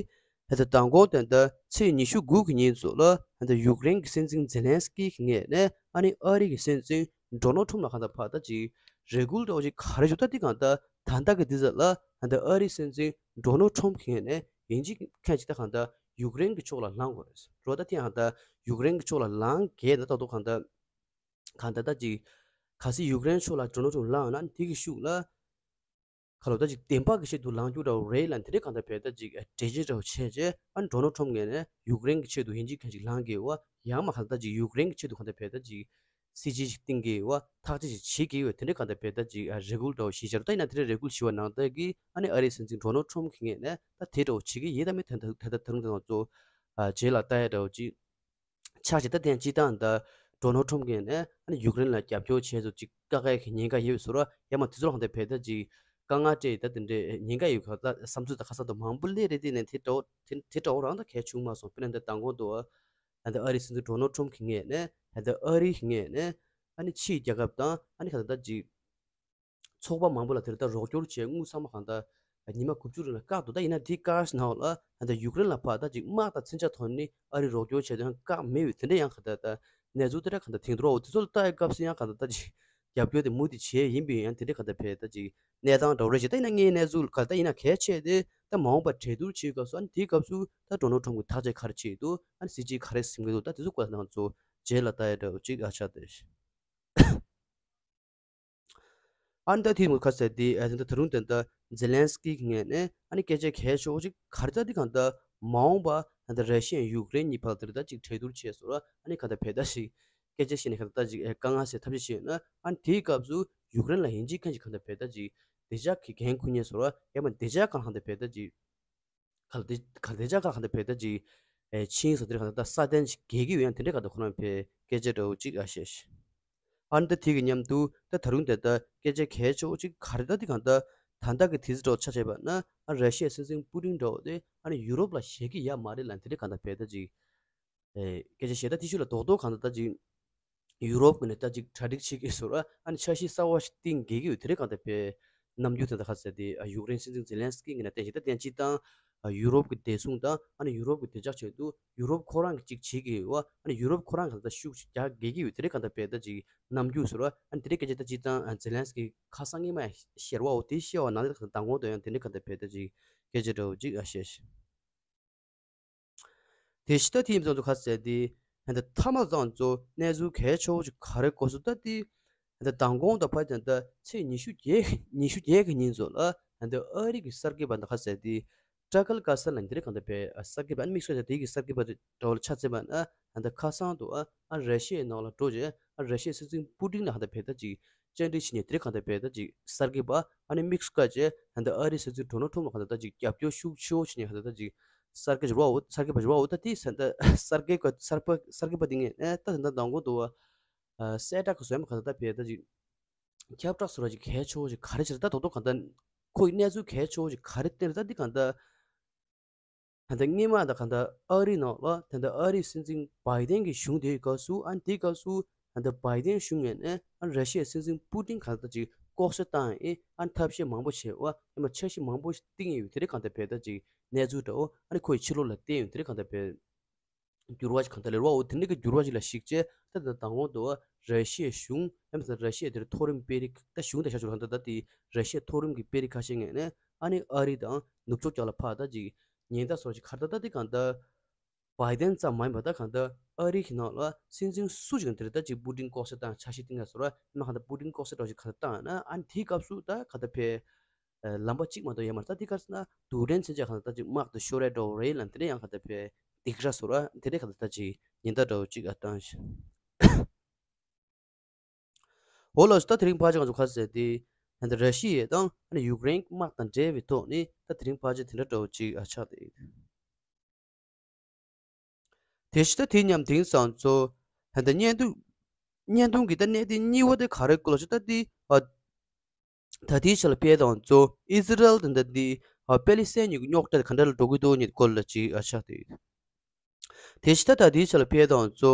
ད་ལྟ་མདང་དགོང་དེ་འདྲ་ཚེས་ཉི་ཤུ་དགུ་གི་ཉིན་ཚོ་ལ་ད་ལྟ་ཡུཀ་རེན་གྱི་སྲིད་འཛིན་ཛེ་ལན་སི་ཀི་གི་ངོས་ནས་ཨ་ནི་ཨ་རི་གི་སྲིད་འཛིན་ཌོ་ནལ་ཊམ་ལ་གང་ལྟར་ཕར་ད་ཅིག་རེ་སྐུལ་འདྲ་བོ་ཞིག་ག་རེ་ཞུ་ད་དེ་གང་ལྟར་ད་ལྟ་གི་དུས་ཚོད་ལ་ད་ལྟ་ཨ་རི་སྲིད་འཛིན་ཌོ་ནལ་ཊམ་གི་ངོས་ནས་ཡིན་གཅིག་མིན་གཅིག་ད་གང་ལྟར་ཡུཀ་རེན་གྱི་ཕྱོགས་ལ་ལངས་དགོས་རེད། འགྲོ་ད་དེ་ཡང་ད་ཡུཀ་རེན་གྱི་ཕྱོགས་ལ་ལངས་གས་ད་ད་དུང་གང་ལྟར་གང་ལྟར་ད་ཅིག་གལ་སྲིད་ཡུཀ་རེན་ཕྱོགས་ལ་ཌོ་ནལ་ཊམ་ལངས་ན་དེ་གི་ཤུགས་ལ། ཁ་ལོ་ད་ཅིག་བདེན་པ་གི་ཆེད་དུ་ལངས་རྒྱུ་འདྲ་བོ་རེད་ལ་དེ་འདྲའི་གང་ལྟར་བས་ད་ཅིག་གྲོས་ཆོད་འདྲ་བོ་བྱས་རྗེས་ཨ་ཌོ་ནལ་ཊམ་ངོས་ནས་ཡུཀ་རེན་གྱི་ཆེད་དུ་ཡིན་གཅིག་མིན་གཅིག་ལངས་དགོས་པ་ཡང་མ་གང་ལྟར་ཅིག་ཡུཀ་རེན་གྱི་ཆེད་དུ་གང་ལྟར་བས་ད་ཅིག་སྲིད་ཇུས་ཤིག་བཏིང་དགོས་པ་ཐག་གཅོད་ཞིག་བྱེད་དགོས་པ་དེ་འདྲའི་གང་ལྟར་བས་ད་ཅིག་རེ་སྐུལ་འདྲ་བོ་ཞིག་བྱས་རེད། ད་ཡིན་ན་དེ་འདྲའི་རེ་སྐུལ་ཞུ་བ་ནང་ལྟར་གྱི་ཨ་ནི་ཨ་རིའི་སྲིད་འཛིན་ཌོ་ནལ་ཊམ་གྱི་ངོས་ནས་ད་དེ་འདྲ་བོ་བྱེད་ཀྱི་ཡིན་ད་མིན་ད་ད་ད་ད་རུང་ད་ང་ཚོ་རྗེས་ལ་ལྟ་ཡ་འདྲ་བོ་ཅིག་ཆགས་ཅིག་ད་ཐེངས་སྤྱི་བཏང་ད་ཌོ་ནལ་ཊམ་གྱིས་ནས་ཨ་ནི་ཡུཀ་རེན་ལ་རྒྱབ་སྐྱོར་བྱས་ཚུལ་ཅིག་བཀག་ཡག་གི་ཉེན་ཁ་ཡོད་པའི་བཟོ་འདྲ་ཡང་མ་དེ་ཚོ་ལ་གང་ལྟར་བས་ད་ཅིག་དཀའ་ངལ་སྤྲད་ད་དེ་འདྲའི་ཉེན་ཁ་ཡོད་ཁ་ད་བསམ་ཚུལ་ད་ཁ་སང་དུ་མང་པོ་སླེབས་རེད། དེ་ནས་དེ་འདྲ་བོ་དེ་དེ་འདྲ་བོ་རང་ད་གལ་བྱུང་མ་སོང་། དཔེར་ན་ད་མདང་དགོང་དུ་ད་ཨ་རིའི་སྲིད་འཛིན་ཌོ་ནལ་ཊམ་གྱི་ངོས་ནས་ད་ཨ་རིའི་ངོས་ནས་ཨ་ནི་ཕྱིའི་རྒྱལ་ཁབ་དང་ཨ་ནི་གང་ལྟར་ད་ཅིག་ཚོགས་པ་མང་པོ་ལ་དེར་ད་རོགས་སྐྱོར་བྱས་དངུལ་ཚང་མ་གང་ལྟར་ཉི་མ་དགུ་བཅུ་རིང་ལ་བཀག་འདུག་ད་ཡིན་ན་དེ་བཀག་ནང་ལ་ད་ཡུཀ་རེན་ལ་ཕར་ད་ཅིག་དམག་དང་མཚོན་ཆ་ཐོག་ནས་ཨ་རི་རོགས་སྐྱོར་བྱས་དོན་བཀག་མེད་པའི་དེ་འདྲ་ཡང་གང་ལྟར་ད་གནས་ཚུལ་དེ་འདྲ་གང་ལྟར་ཐེངས་དུ་རོགས་དེ་ཚོ་ལ་ལྟ་ཡི་སྐབས་སུ་ཡང་གང་ལྟར་ད་ཅིག་རྒྱབ་སྐྱོར་དེ་མུ་མཐུད་བྱས་ཡིན་པས་ཡང་དེ་འདྲ་གང་ལྟར་བས་ད་ཅིག་གནས་སྟངས་འདྲ་བོ་རེད་ཅིག་ད་ཡིན་ན་ངའི་གནས་ཚུལ་གང་ལྟར་ཡིན་ན་གལ་ཆེ་དེ་ད་མ་འོངས་པར་གྲོས་བསྡུར་བྱེད་སྐབས་སུ་ཨ་ནི་དེའི་སྐབས་སུ་ད་ཌོ་ནལ་ཊམ་གྱི་ཐག་གཅོད་ག་རེ་བྱེད་འདུག་ཨ་ནི་སྲིད་ཇུས་ག་རེ་འཛིན་གྱི་འདུག་ད་དེ་ཚོ་སྐོར་ལ་ང་ཚོ་རྗེས་ལ་ལྟ་ཡི་འདྲ་བོ་ཅིག་ཨ་ཆགས་ཏེ། ཨ་ནི་ད་དེ་མོ་ཁ་ཟེར་དེ་ཨ་ནི་ད་ད་རུང་དེ་ད་ཛེ་ལན་སི་ཀི་གི་ངོས་ནས་ཨ་ནི་སྐད་ཆ་གལ་ཆེ་བོ་ཅིག་ག་རེ་ད་དེ་གང་ལྟར་མ་འོངས་པ་ཨ་ནི་ད་ར་ཤི་ཡ་ཡུཀ་རེན་གཉིས་བར་དེར་ད་ཅིག་གྲོས་བསྡུར་བྱས་སོང་ར་ཨ་ནི་གང་ལྟར་བས་ད་ཞིག་སྐད་ཆ་བཤད་ནས་གང་ལྟར་ད་ཅིག་ཨེ་དཀའ་ངལ་སེལ་ཐབས་ཤེས་བྱས་ན་ཨ་ནི་དེའི་སྐབས་སུ་ཡུཀ་རེན་ལ་ཡིན་གཅིག་མིན་གཅིག་གང་ལྟར་བས་ད་ཅིག་བདེ་འཇགས་ཀྱི་འགན་འཁུར་མཁན་སོང་ར་ཡང་མ་བདེ་འཇགས་སྒང་གང་ལྟར་བས་ད་ཅིག་གལ་ཏེ་གལ་ཏེ་ཅག་ཁག་གང་ལྟར་བས་ད་ཅིག་ཨེ་ཕྱིན་སོང་དེར་གང་ལྟར་ད་སྲ་བརྟན་ཞིག་རྒྱལ་གྱི་ཡོད་ཡང་དེ་འདྲའི་གང་ལྟར་ཁོ་རང་བས་སྐད་ཆ་འདྲ་བོ་ཅིག་ཨ་བཤད་ཤག་ཨ་ནི་ད་དེ་གི་མཉམ་དུ་ད་ད་རུང་དེ་ད་སྐད་ཆ་གལ་ཆེ་བོ་ཅིག་ག་རེ་ད་དེ་གང་ལྟར་ད་ལྟ་གི་དུས་ཚོད་འདྲ་བོ་ཆ་བཞག་པ་ན་ཨ་ར་ཤི་ཡའི་སྲིད་འཛིན་པུ་ཏིན་འདྲ་བོ་དེ་ཨ་ནི་ཡུ་རོབ་ལ་ཞེད་ཀྱི་ཡོད་མ་རེད་ལབ་དེ་འདྲའི་གང་ལྟར་བས་ད་ཅིག་ཨེ་སྐད་ཆ་བཤད་ད་དེ་ཤུལ་ལ་རྡོག་རྡོག་གང་ལྟར་ད་ཅིག་ཡུ་རོབ་ཀྱི་ནས་ད་ཅིག་གྲ་སྒྲིག་བྱེད་ཀྱི་ཟེར་ར་ཨ་ནི་འཆར་གཞི་གསར་བ་ཞིག་བཏིང་དགོས་ཀྱི་ཡོད་དེ་རེད། གང་ལྟར་བས་རྣམ་འགྱུར་དེ་འདྲ་ཁ་ཟེར་ཏེ་ཨ་ཡུཀ་རེན་སྲིད་འཛིན་ཛེ་ལན་སི་ཀི་ངོས་ནས་བསྟན་བཞིན་ད་དེ་སྤྱིར་བཏང་ཨ་ཡུ་རོབ་ཀྱི་བདེ་སྲུང་དང་ཨ་ནི་ཡུ་རོབ་ཀྱི་བདེ་འཇགས་ཆེད་དུ་ཡུ་རོབ་ཁོ་རང་གིས་ཅིག་བྱེད་ཀྱི་ཡོད་ཨ་ནི་ཡུ་རོབ་ཁོ་རང་གིས་ད་ཤུགས་ཅིག་རྒྱག་དགོས་ཀྱི་ཡོད་དེ་རེད། གང་ལྟར་བས་ད་ཅིག་རྣམ་འགྱུར་ཟེར་ར་ཨ་ནི་དེ་རེད། སྐད་ཆ་ད་སྤྱིར་བཏང་ཨ་ཛེ་ལན་སི་ཀི་ཁ་སང་ཉི་མ་ཤར་བའོ་དེ་ཤར་བ་ནང་ལ་ད་མདང་དགོང་དུ་ཡང་དེ་འདྲ་གང་ལྟར་བས་ད་ཅིག་སྐད་ཆ་འདྲ་བོ་ཅིག་ཨ་བཤད་ཤག་དེ་ཕྱི་ད་དེ་ཡིན་ཙང་ཚོ་ཁ་ཟེར་དེ་ཧན་ད་མཐའ་མ་ཙང་ཚོ་གནས་ཚུལ་གལ་ཆེ་བོ་ཞིག་ག་རེ་གོ་སོང་ད་དེ་ཧན་ད་མདང་དགོང་དང་ཕ་ཙང་ད་ཚེས་ཉི་ཤུ་བརྒྱད་ཉི་ཤུ་བརྒྱད་ཀྱི་ཉིན་ཚོ་ལ་ཧན་ད་ཨ་རི་གི་གསར་འགོད་པ་ད་ཁ་ཟེར་དེ་ཀྲ་ཀལ་ཀ་སར་ལ་འདི་རེད་གང་ད་པའི་གསར་འགོད་པ་ཨ་ནི་དམིགས་བསལ་དེ་གི་གསར་འགོད་པ་འདྲ་བོ་ལ་ཆ་མཚོན་པ་ན་ཧན་ད་ཁ་སང་དུ་ཨ་ཨ་ར་ཤི་ཡའི་ནང་ལ་འགྲོ་རྗེས་ཨ་ར་ཤི་ཡའི་སྲིད་འཛིན་པུ་ཏིན་ལ་ཧན་ད་བས་ད་ཅིག་བཅར་འདྲི་བྱས་ནས་དེ་རིང་གང་ལྟར་བས་ད་ཅིག་གསར་འགོད་པ་ཨ་ནི་དམིགས་སུ་བཀར་བྱས་ད་ལྟ་ཨ་རིའི་སྲིད་འཛིན་ཌོ་ནལ་ཊམ་ལ་གང་ལྟར་ད་ཅིག་རྒྱབ་སྐྱོར་ཤུགས་ཆེ་བོ་བྱས་ནས་གང་ལྟར་ད་ཅིག་གསར་འགོད་ཞུ་བ་འོ་གསར་འགོད་པ་ཞུ་བ་འོ་ད་དེ་ད་ལྟ་གསར་འགོད་པ་གསར་པ་གསར་འགོད་པ་དེ་ངས་ཨ་ད་ད་ལྟ་མདང་དགོང་དུ་བ་གསལ་བསྒྲགས་ཀྱི་བཟོས་མ་གང་ལྟར་ད་བས་ད་ཅིག་ཁྱབ་བསྒྲགས་སུ་ར་ཅིག་གལ་ཆེ་བོ་ཅིག་ག་རེ་བྱས་ད་ད་དོ་གང་ལྟར་ཁོ་ཡི་གནས་ཚུལ་གལ་ཆེ་བོ་ཅིག་ག་རེ་བསྟན་ད་འདི་གང་ལྟར། ད་ལྟ་སྔོན་མ་ད་གང་ལྟར་ཨ་རི་ནང་ལ་ད་ལྟ་ཨ་རིའི་སྲིད་འཛིན་བྷའི་ཏན་གྱི་གཞུང་དེའི་སྐབས་སུ་ཨ་ནི་དེའི་སྐབས་སུ་ད་ལྟ་བྷའི་ཏན་གཞུང་ངོས་ནས་ཨ་ནི་ར་ཤི་ཡའི་སྲིད་འཛིན་པུ་ཏིན་གང་ལྟར་ཅིག་ལྐོག་ཟ་བཏང་ཡིན་ཨ་ནི་ཐབས་ཤེས་མང་པོ་བྱས་པ་ཡང་མ་འཆར་གཞི་མང་པོ་ཞིག་བཏིང་ཡོད་དེ་རིང་གང་ལྟར་བས་ད་ཅིག་གནས་ཚུལ་འདྲ་བོ་ཨ་ནི་ཁོ་ཡི་ཕྱི་ལོགས་ལ་བསྟན་ཡོད་དེ་རིང་གང་ལྟར་བས། འགྱུར་བ་ཞིག་གང་ལྟར་སླེབས་པ་འོ་དེ་འདྲ་གི་འགྱུར་བ་ཞིག་ལ་གཞིགས་བྱས་ད་ལྟ་མདང་དགོང་དུ་ར་ཤི་ཡའི་གཞུང་ཡང་མིན་ན་ར་ཤི་ཡའི་དེར་མཐོ་རིམ་དཔོན་རིགས་ད་གཞུང་དང་བྱ་ཕྱོགས་གང་ལྟར་ད་དེ་ར་ཤི་ཡའི་མཐོ་རིམ་གྱི་དཔོན་རིགས་ཁ་ཤས་ངོས་ནས་ཨ་ནི་ཨ་རི་དང་ནུབ་ཕྱོགས་རྒྱལ་ལ་ཕར་ད་ཅིག་ཉེན་བརྡ་སོགས་ཅིག་གར་ད་ད་དེ་གང་ལྟར་བྷའི་ཏན་ཙམ་མ་ཡིན་པ་ད་གང་ལྟར་ཨ་རི་གི་ནང་ལ་སྲིད་འཛིན་སུ་ཞིག་དེར་ད་ཅིག་པུ་ཏིན་ལྐོག་ཟ་བཏང་འཆར་གཞི་བཏིང་ཡ་སོགས་ར་ཡང་མིན་ན་གང་ལྟར་པུ་ཏིན་ལྐོག་ཟ་འདྲ་ཞིག་གར་བཏང་ན་ཨ་ནི་དེའི་སྐབས་སུ་ད་གང་ལྟར་བས། ལམ་པ་གཅིག་མ་གཏོགས་ཡོད་མ་རེད། ད་འདི་ག་རེ་ཟེར་ན་རྡུལ་ཕྲན་མཚོན་ཆ་གང་ལྟར་ཅིག་དམག་ཏུ་ཤོར་ཡ་འདྲ་བོ་རེད་ལབ་འདི་འདྲ་ཡང་གང་ལྟར་བས་སྡིགས་ར་བཟོ་ར་འདི་འདྲ་གང་ལྟར་ད་ཅིག་ཉེན་བརྡ་འདྲ་བོ་ཅིག་ཨ་བཏང་ཞིང་། འོ་ལགས་སོ། ད་དེ་རིང་ཕལ་ཆེར་ང་ཚོ་ག་རེ་ཟེར་དེ་ད་ལྟ་ར་ཤི་ཡ་དང་ཨ་ནི་ཡུཀ་རེན་དམག་དང་འབྲེལ་བའི་ཐོག་ནས་ད་དེ་རིང་ཕལ་ཆེར་དེ་འདྲ་འདྲ་བོ་ཅིག་ཨ་ཆགས་ཏེ། དེ་བཞིན་ད་དེ་མཉམ་དེང་སང་ཚོ་ད་ལྟ་བརྙན་ཐུང་བརྙན་ཐུང་གི་ད་གནད་དོན་གཉིས་པ་དེ་ག་རེ་སྐོར་ལ་ཞུ་ད་དེ་ཨ། ད་ལྟའི་ཆ་ལ་ཕེབས་དང་གཙོ་ཨི་ཟི་རལ་དང་ད་ལྟའི་ཨ་པེ་ལི་སི་ཐན་གཉིས་ཀྱི་རྙོག་དྲ་དེ་ག་འདྲ་ལ་འགྲོ་གི་འདུག་ཉིད་སྐོར་ལ་ཅིག་ཨ་ཆགས་ཏེ་ཡོད། དེ་བཞིན་ད་ད་ལྟའི་ཆ་ལ་ཕེབས་དང་གཙོ་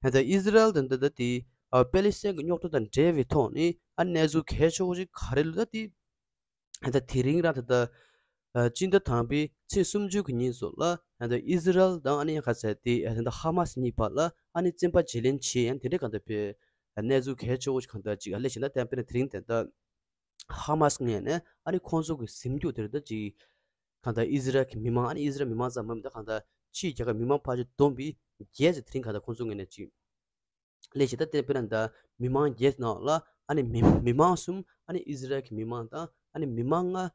ད་ལྟ་ཨི་ཟི་རལ་དང་ད་ལྟ་དེ་ཨ་པེ་ལི་སི་ཐན་གྱི་རྙོག་དྲ་དང་འབྲེལ་བའི་ཐོག་ནས་ཨ་གནས་ཚུལ་གལ་ཆེ་བོ་ཅིག་ག་རེ་ལ་ད་དེ་ ད་དེ་རིང་རང་ད་ལྟ་ཨ་སྤྱི་ཟླ་དང་པའི་ཚེས་སུམ་ཅུ་གི་ཉིན་སོགས་ལ་ད་ལྟ་ཨི་ཟི་རལ་དང་ཨ་ནི་ག་ཟེར་དེ་ད་ལྟ་ཧ་མ་སི་གཉིས་བར་ལ་ཨ་ནི་བཙན་པ་བརྗེ་ལེན་བྱས་ཡང་དེ་འདྲའི་གང་ལྟར་བའི་གནས་ཚུལ་གལ་ཆེ་བོ་ཞིག་གང་ལྟར་ཅིག་ཨ་ལས་བྱེད་ན་བསྟན་པའི་དེ་རིང་དེ་ལྟ་ཧ་མ་སི་ངོས་ནས་ཨ་ནི་ཁོང་ཚོ་གི་ཟིན་རྒྱུ་དེ་ལྟ་ཅིག་གང་ལྟར་ཨི་ཟི་རལ་གྱི་མི་མང་ཨ་ནི་ཨི་ཟི་རལ་མི་མང་ཙམ་མ་ཡིན་པ་གང་ལྟར་ཕྱིའི་རྒྱལ་ཁབ་མི་མང་ཕལ་ཆེར་བསྡོམས་པའི་བརྒྱད་ཙམ་དེ་རིང་གང་ལྟར་ཁོང་ཚོ་ངོས་ནས་ཅིག་ལས་བྱེད་ད་བསྟན་པའི་ནང་ད་མི་མང་བརྒྱད་ནང་ལ་ཨ་ནི་མི་མི་མང་གསུམ་ཨ་ནི་ཨི་ཟི་རལ་གྱི་མི་མང་དང་ཨ་ནི་མི་མང་ལྔ་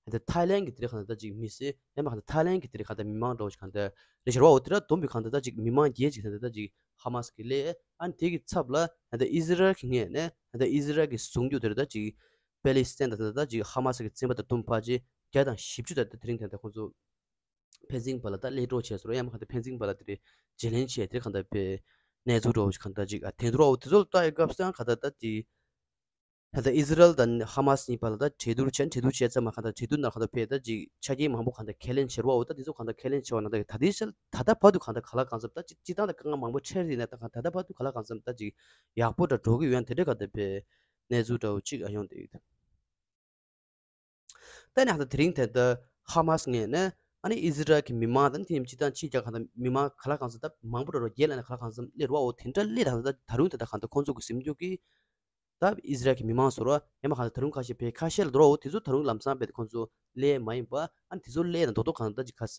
ད་ཐའི་ལན་གྱི་དེ་རིང་གང་ལྟར་ཅིག་མི་སེར་ཡང་མ་གང་ལྟར་ཐའི་ལན་གྱི་དེ་རིང་གང་ལྟར་མི་མང་འདྲ་བོ་ཞིག་གང་ལྟར་རེ་ཞར་བའོ། དེ་ར་བསྡོམས་པའི་གང་ལྟར་ད་ཅིག་མི་མང་བརྒྱད་ཅིག་གང་ལྟར་ད་ཅིག་ཧ་མ་སི་གི་ལས་ཨ་ནི་དེ་གི་ཚབ་ལ་ད་ལྟ་ཨི་ཟི་རལ་གྱི་ངོས་ནས་ད་ལྟ་ཨི་ཟི་རལ་གྱི་ཟུང་རྒྱུ་དེ་ར་ད་ཅིག་པེ་ལི་སི་ཐན་དང་ད་ལྟ་ཅིག་ཧ་མ་སི་གི་བཙན་པ་དང་བསྡོམས་ཕལ་ཆེར་བརྒྱ་དང་བཞི་བཅུ་ད་ལྟ་དེ་རིང་དེ་ལྟ་ཁོང་ཚོ་ཕན་ཚུན་བར་ལ་ད་གློད་གྲོགས་བྱས་སོང་ར་ཡང་མ་གང་ལྟར་ཕན་ཚུན་བར་ལ་དེ་རེད་བརྗེ་ལེན་བྱས་དེ་གང་ལྟར་བའི་གནས་ཚུལ་འདྲ་བོ་ཞིག་གང་ལྟར་ཅིག་ཨ་དེ་འདྲ་བོ་དེ་ཚོ་ལ་ལྟ་ཡི་སྐབས་སུ་ཡང་གང་ལྟར་ད་ཅིག་ད་ལྟ་ཨི་ཟི་རལ་དང་ཧ་མ་སི་གཉིས་བར་ལ་ད་གྲོས་བསྡུར་བྱས་གྲོས་བསྡུར་བྱས་ཙམ་མ་གང་ལྟར་གྲོས་བསྡུར་ནང་གང་ལྟར་བས་ད་ཅིག་ཆ་རྐྱེན་མང་པོ་གང་ལྟར་ཁས་ལེན་བྱེད་རོགས་འོ། ད་དེ་ཚོ་གང་ལྟར་ཁས་ལེན་བྱེད་པ་ན་ད་ད་ལྟའི་ཆར་ད་ལྟ་བར་དུ་གང་ལྟར་ག་ལ་གང་འཚམ་ད་ཅིག་སྤྱི་བཏང་ད་དཀའ་ངལ་མང་པོ་འཕྲད་རེད་ན་ད་གང་ད་ལྟ་བར་དུ་ག་ལ་གང་འཚམ་ད་ཅིག་ཡག་པོ་འདྲ་འགྲོ་གི་ཡོད་ཡང་དེ་འདྲ་གང་ལྟར་བའི་གནས་ཚུལ་འདྲ་བོ་ཅིག་ཨ་ཡོང་བསྡད་ཡོད། ད་ནི་ད་དེ་རིང་དེ་ལྟ་ཧ་མ་སི་ངོས་ནས་ཨ་ནི་ཨི་ཟི་རལ་གྱི་མི་མང་དང་དེ་ནི་སྤྱི་བཏང་ཕྱི་རྒྱལ་གང་ལྟར་མི་མང་ག་ལ་གང་འཚམ་ད་མང་པོ་འདྲ་བོ་བརྒྱད་ལ་ནི་ག་ལ་གང་འཚམ་སླེབས་རོགས་འོ། དེ་འདྲ་སླེབས་ད་ད་ད་རུང་དེ་ད་གང་ལྟར་ཁོང་ཚོ་གི་ཟིན་རྒྱུ་གི་ད་ཨི་ཟི་རལ་གྱི་མི་མང་ཚོ་ར་ཡང་མ་གང་ལྟར་ད་རུང་ཁ་ཤས་བས་ཁ་ཤས་ལ་འགྲོ་རོགས་འོ། དེ་ཚོ་ད་རུང་ལམ་སང་བས་ཁོང་ཚོ་སླེབས་མ་ཡིན་པ་ཨ་ནི་དེ་ཚོ་སླེབས་ན་རྡོག་རྡོག་གང་ལྟར་ཅིག་ག་ས་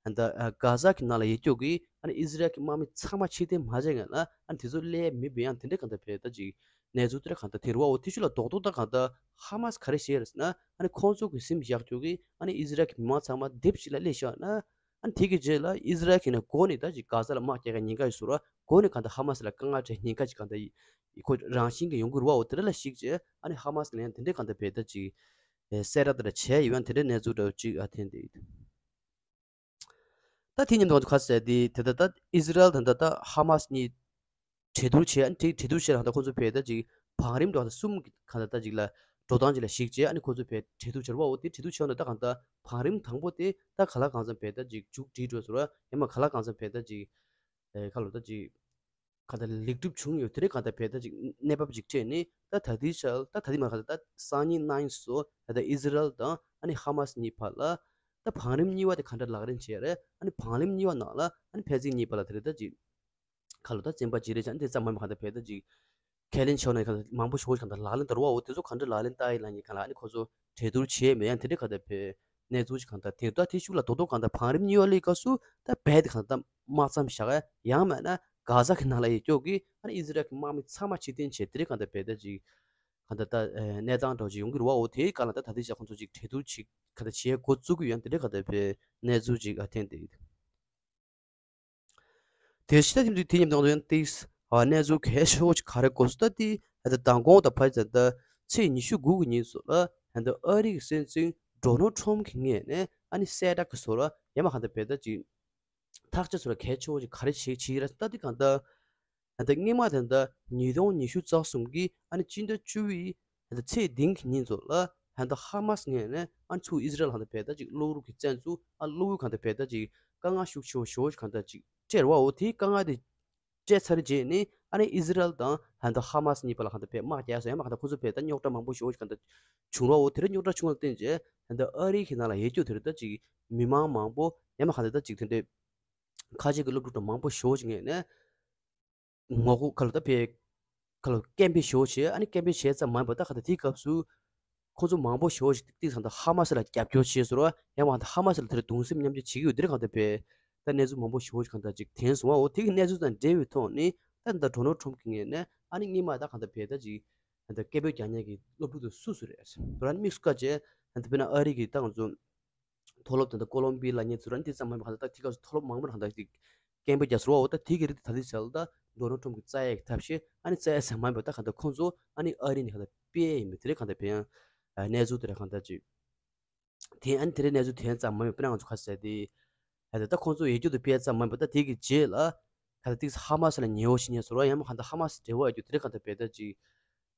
ད་ལྟ་གྷ་ཟ་གི་ནང་ལ་ཡོད་རྒྱུ་གི་ཨ་ནི་ཨི་ཟི་རལ་གྱི་དམག་མི་ཚང་མ་ཕྱིར་འཐེན་མ་བྱས་ངེས་ལ་ཨ་ནི་དེ་ཚོ་སླེབས་མེད་པའི་ཡང་དེ་འདྲ་གང་ལྟར་བས་ད་ཅིག་གནས་ཚུལ་དེ་འདྲ་གང་ལྟར་དེ་རུ་བའོ། དེ་ཤུ་ལ་རྡོག་རྡོག་ད་གང་ལྟར་ཧ་མ་སི་ག་རེ་བཤད་རེད་ཟེར་ན་ཨ་ནི་ཁོང་ཚོ་གི་སེམས་བཞག་རྒྱུ་གི་ཨ་ནི་ཨི་ཟི་རལ་གྱི་མི་མང་ཚང་མ་སྡེབ་གཅིག་ལ་སླེབས་བཞག་ན་ཨ་ནི་དེ་གི་རྗེས་ལ་ཨི་ཟི་རལ་གྱི་ནས་འགོ་ནས་ད་ཅིག་གྷ་ཟ་ལ་དམག་རྒྱག་ག་ཉེན་ཁ་ཡོད་ཟེར་བ། འགོ་ནས་གང་ལྟར་ཧ་མ་སི་ལ་དཀའ་ངལ་འཕྲད་ཉེན་ཁ་ཅིག་གང་ལྟར་ཁོ་རང་བཞིན་གྱི་ཡོང་གི་རུ་བའོ། དེ་འདྲ་ལ་གཞིགས་རྗེས་ཨ་ནི་ཧ་མ་སི་ལ་ཡང་དེ་འདྲ་གང་ལྟར་བས་ད་ཅིག་གསལ་བསྒྲགས་དེ་འདྲ་བྱས་ཡོད་ཡང་དེ་འདྲའི་གནས་ཚུལ་འདྲ་བོ་ཅིག་ཨ་འཐེན་བསྡད་ཡོད། ད་དེ་མཉམ་དུ་ང་ཚོ་ཁ་གསལ་དེ་དེ་ལྟ་ད་ཨི་ཟི་རལ་དང་ད་ལྟ་ཧ་མ་སི་གཉིས་གྲོས་བསྡུར་བྱས་ཨ་ནི་གྲོས་བསྡུར་བྱས་ལ་ད་ཁོང་ཚོ་བས་ད་ཅིག་བང་རིམ་འགྲོ་ད་གསུམ་གྱི་གང་ལྟར་ད་ཅིག་ལ་འགྲོ་སྟངས་ཅིག་ལ་གཞིགས་བྱས་ཨ་ནི་ཁོང་ཚོ་བས་གྲོས་བསྡུར་བྱ་རུ་བའོ། དེ་གྲོས་བསྡུར་བྱས་ན་ད་གང་ལྟར་བང་རིམ་དང་པོ་དེ་ད་ག་ལ་གང་འཚམ་བས་ད་ཅིག་མཇུག་སྒྲིལ་འགྲོ་ཟེར་བ་ཡང་མ་ག་ལ་གང་འཚམ་བས་ད་ཅིག་ཨེ་ཁ་ལོ་ད་ཅིག་ག་ད་ལེགས་གྲུབ་བྱུང་ཡོད། དེ་རིང་ག་ད་བས་ད་ཅིག་གནས་བབ་ཅིག་འཕྲད་ནས་ད་ད་ལྟའི་ཆར་ད་ད་ལྟའི་མ་ག་ད་ད་སང་ཉིན་གནངས་ཉིན་སོ་ད་ད་ཨི་ཟི་རལ་དང་ཨ་ནི་ཧ་མ་སི་གཉིས་བར་ལ་ད་བང་རིམ་གཉིས་པ་དེ་ག་འདྲ་ལག་ལེན་བྱས་རེད། ཨ་ནི་བང་རིམ་གཉིས་པ་ནང་ལ་ཨ་ནི་ཕན་ཚུན་གཉིས་བར་ལ་དེ་རེད་ད་ཅིག་ཁ་ལོ་ད་བཙན་པ་ཅིག་རེད་ཅང་དེ་ཙམ་མ་མ་ག་ད་བས་ད་ཅིག་ཁས་ལེན་བྱས་ནས་ག་ད་མང་པོ་ཞོག་ག་ད་ལག་ལེན་བསྟར་བའོ། དེ་ཚོ་ག་འདྲ་ལག་ལེན་བསྟར་ཡིན་ལ་ཉིན་ག་ལ་ཨ་ནི་ཁོ་ཚོ་གྲོས་བསྡུར་བྱས་མེད་ཡང་དེ་འདྲ་ག་ད་བས་གནས་ཚུལ་ཅིག་གང་ལྟར་དེ་ལྟ་དེ་ཤུགས་ལ་རྡོག་རྡོག་གང་ལྟར་བང་རིམ་གཉིས་པ་སླེབས་སྐབས་སུ་ད་བས་དེ་གང་ལྟར་དམག་མཚམས་བཞག་ཡང་མེད་ན་གྷ་ཟ་གི་ནང་ལ་ཡོད་ཀྱོག་གི་ཨ་ནི་ཨི་ཟི་རལ་གྱི་དམག་མི་ཚང་མ་ཕྱིར་འཐེན་བྱས་དེ་རིང་གང་ལྟར་བས་ད་ཅིག་གང་ལྟར་ད་གནས་སྟངས་འདྲ་ཅིག་ཡོང་གི་རུ་བའོ། དེའི་སྐབས་ལ་ད་ད་ལྟའི་ཆ་ཁོང་ཚོ་ཅིག་གྲོས་བསྡུར་ཅིག་གང་ལྟར་བྱེད་འགོ་བཙུགས་ཀྱི་ཡོད་དེ་འདྲ་གང་ལྟར་བས་གནས་ཚུལ་ཅིག་ཨ་འཐེན་དེ་ཡོད། དེ་ཕྱི་ད་དེ་དེ་ཉིན་དང་དོན་ཏིག་ཨ་གནས་ཚུལ་གལ་ཆེ་བོ་ཅིག་ག་རེ་གོ་སོང་ད་དེ་ད་མདང་དགོང་དང་ཕ་ཡི་ད་ཚེས་ཉི་ཤུ་དགུ་གི་ཉིན་སོགས་ལ་ད་ཨ་རི་གི་སྲིད་འཛིན་ཌོ་ནལ་ཁྲོམ་གྱི་ངོས་ནས་ཨ་ནི་གསལ་བསྒྲགས་ཀྱི་བཟོ་ལ་ཡ་མ་ག་ད་བས་ད་ཅིག་ཐག་གཅོད་བཟོ་ལ་གལ་ཆེ་བོ་ཅིག་ག་རེ་བྱེད་བྱེད་ཡི་ར་ད་དེ་གང་ད་ད་སྔོན་མ་ད་ད་ཉིས་སྟོང་ཉི་ཤུ་རྩ་གསུམ་གི་ཨ་ནི་སྤྱི་ཟླ་བཅུ་བའི་ད་ཚེས་བདུན་གྱི་ཉིན་སོགས་ལ་ད་ཧ་མ་སི་ངོས་ནས་ཨ་ནི་ཚུར་ཨི་ཟི་རལ་གང་ད་བས་ད་ཅིག་གློ་བུར་གྱི་བཙན་འཛུལ་ཨ་གློ་བུར་གང་ད་བས་ད་ཅིག་དཀའ་ངལ་ཤུགས་ཆེ་བོ་ཞེ་བོ་ཅིག་གང་ད་ཅིག་སྤྲད་ར་བའོ། དེའི་དཀའ་ངལ་དེ་སྤྲད་ཚར་རྗེས་ནས་ཨ་ནི་ཨི་ཟི་རལ་དང་ད་ཧ་མ་སི་གཉིས་བར་ལ་གང་ལྟར་བས་དམག་རྒྱག་སོང་། ཡང་མ་གང་ལྟར་ཁོ་ཚོ་བས་ད་རྙོག་དྲ་མང་པོ་ཞེ་བོ་ཞིག་གང་ལྟར་བྱུང་ར་འོ། དེ་འདྲ་རྙོག་དྲ་བྱུང་བ་ལ་བརྟེན་རྗེས་ད་ལྟ་ཨ་རི་གི་ནང་ལ་ཡོད་རྒྱུ་དེ་རེད་ད་ཅིག་མི་མང་མང་པོ་ཡང་མ་གང་ལྟར་ད་ཅིག་དེ་འདྲའི་ཁ་ཆེ་གི་སློབ་ཕྲུག་དང་མང་པོ་ཞེ་བོ་ཞིག་ངོས་ནས་ངོ་རྒོལ་ཁ་ལོ་ད་བས་ཁ་ལོ་སྐད་འབོད་ཞེ་བོ་བྱས། ཨ་ནི་སྐད་འབོད་བྱས་ཙམ་མ་ཡིན་པར་ད་གང་ལྟར་དེའི་སྐབས་སུ། ཁོང་ཚོ་མང་པོ་ཞེ་བོ་ཞིག་ཏིག་ཙམ་དང་ཧ་མ་སི་ལ་རྒྱབ་སྐྱོར་བྱས་སོང་ར། ཡང་མ་ད་ཧ་མ་སི་ལ་དེར་གདུང་སེམས་མཉམ་སྐྱེད་བྱེད་ཀྱི་ཡོད་དེ་རེད་གང་ལྟར་བས། ད་གནས་ཚུལ་མང་པོ་ཞེ་བོ་ཞིག་གང་ལྟར་ཅིག་ཐོན་སོང་བ་འོ། དེ་གི་གནས་ཚུལ་དང་འབྲེལ་བའི་ཐོག་ནས་ད་ད་ཌོ་ནལ་ཁྲོམ་གྱི་ངོས་ནས་ཨ་ནི་སྔོན་མ་ད་གང་ལྟར་བས་ད་ཅིག་ད་ད་སྐད་འབོད་རྒྱག་མཁན་གྱི་སློབ་ཕྲུག་དེ་སུ་སུ་རེད་ཟེར་ར་ནི་དམིགས་སུ་བཀར་བྱས་ད་ད་དཔེར་ན་ཨ་རི་གི་ད་ང་ཚོ་མཐོ་སློབ་དེ་ད་ཀོ་ལོམ་བི་ལབ་མཁན་ཚོ་ར་ནི་དེ་ཙམ་མ་ཡིན་པར་གང་ལྟར་ད་དེ་སྐབས་སུ་མཐོ་སློབ་མང་པོ་ར་གང་ལྟར་ཅིག་སྐད་འབོད་རྒྱག་ཟེར་བ་འོ། ད་དེ་གི་རིགས་དེ་ད་ལྟའི་ཆར་ལ་ད་ཌོ་ནལ་ཁྲོམ་གྱིས་བཙལ་ཡག་གི་ཐབས་ཤེས་ཨ་ནི་བཙལ་ཡག་ཙམ་མ་ཡིན་པར་ད་གང་ལྟར་ཁོང་ཚོ་ཨ་ནི་ཨ་རི་ནས་གང་ལྟར་སྤེལ་ཡག་ཡིན་པ་དེ་རེད། གང་ལྟར་བས་ཡང་གནས་ཚུལ་དེ་རེད་གང་ལྟར་ཅིག་དེ་ཨ་ནི་དེ་རེད། གནས་ཚུལ་དེ་ཙམ་མ་ཡིན་པར་ང་ཚོ་ཁ་གསལ་དེ་ད་ད་ཁོང་ཚོ་ཡོད་རྒྱུ་དེ་སྤེལ་ཙམ་མ་ཡིན་པར་ད་དེ་གི་རྗེས་ལ་ད་ད་ཏིག་ཧ་མ་སི་ལ་ཉེ་བོ་ཞིག་ཉེ་ཟེར་བ་ཡང་མ་གང་ལྟར་ཧ་མ་སི་འབྲེལ་བ་ཡོད་རྒྱུ་དེ་རེད་གང་ལྟར་བས་ད་ཅིག་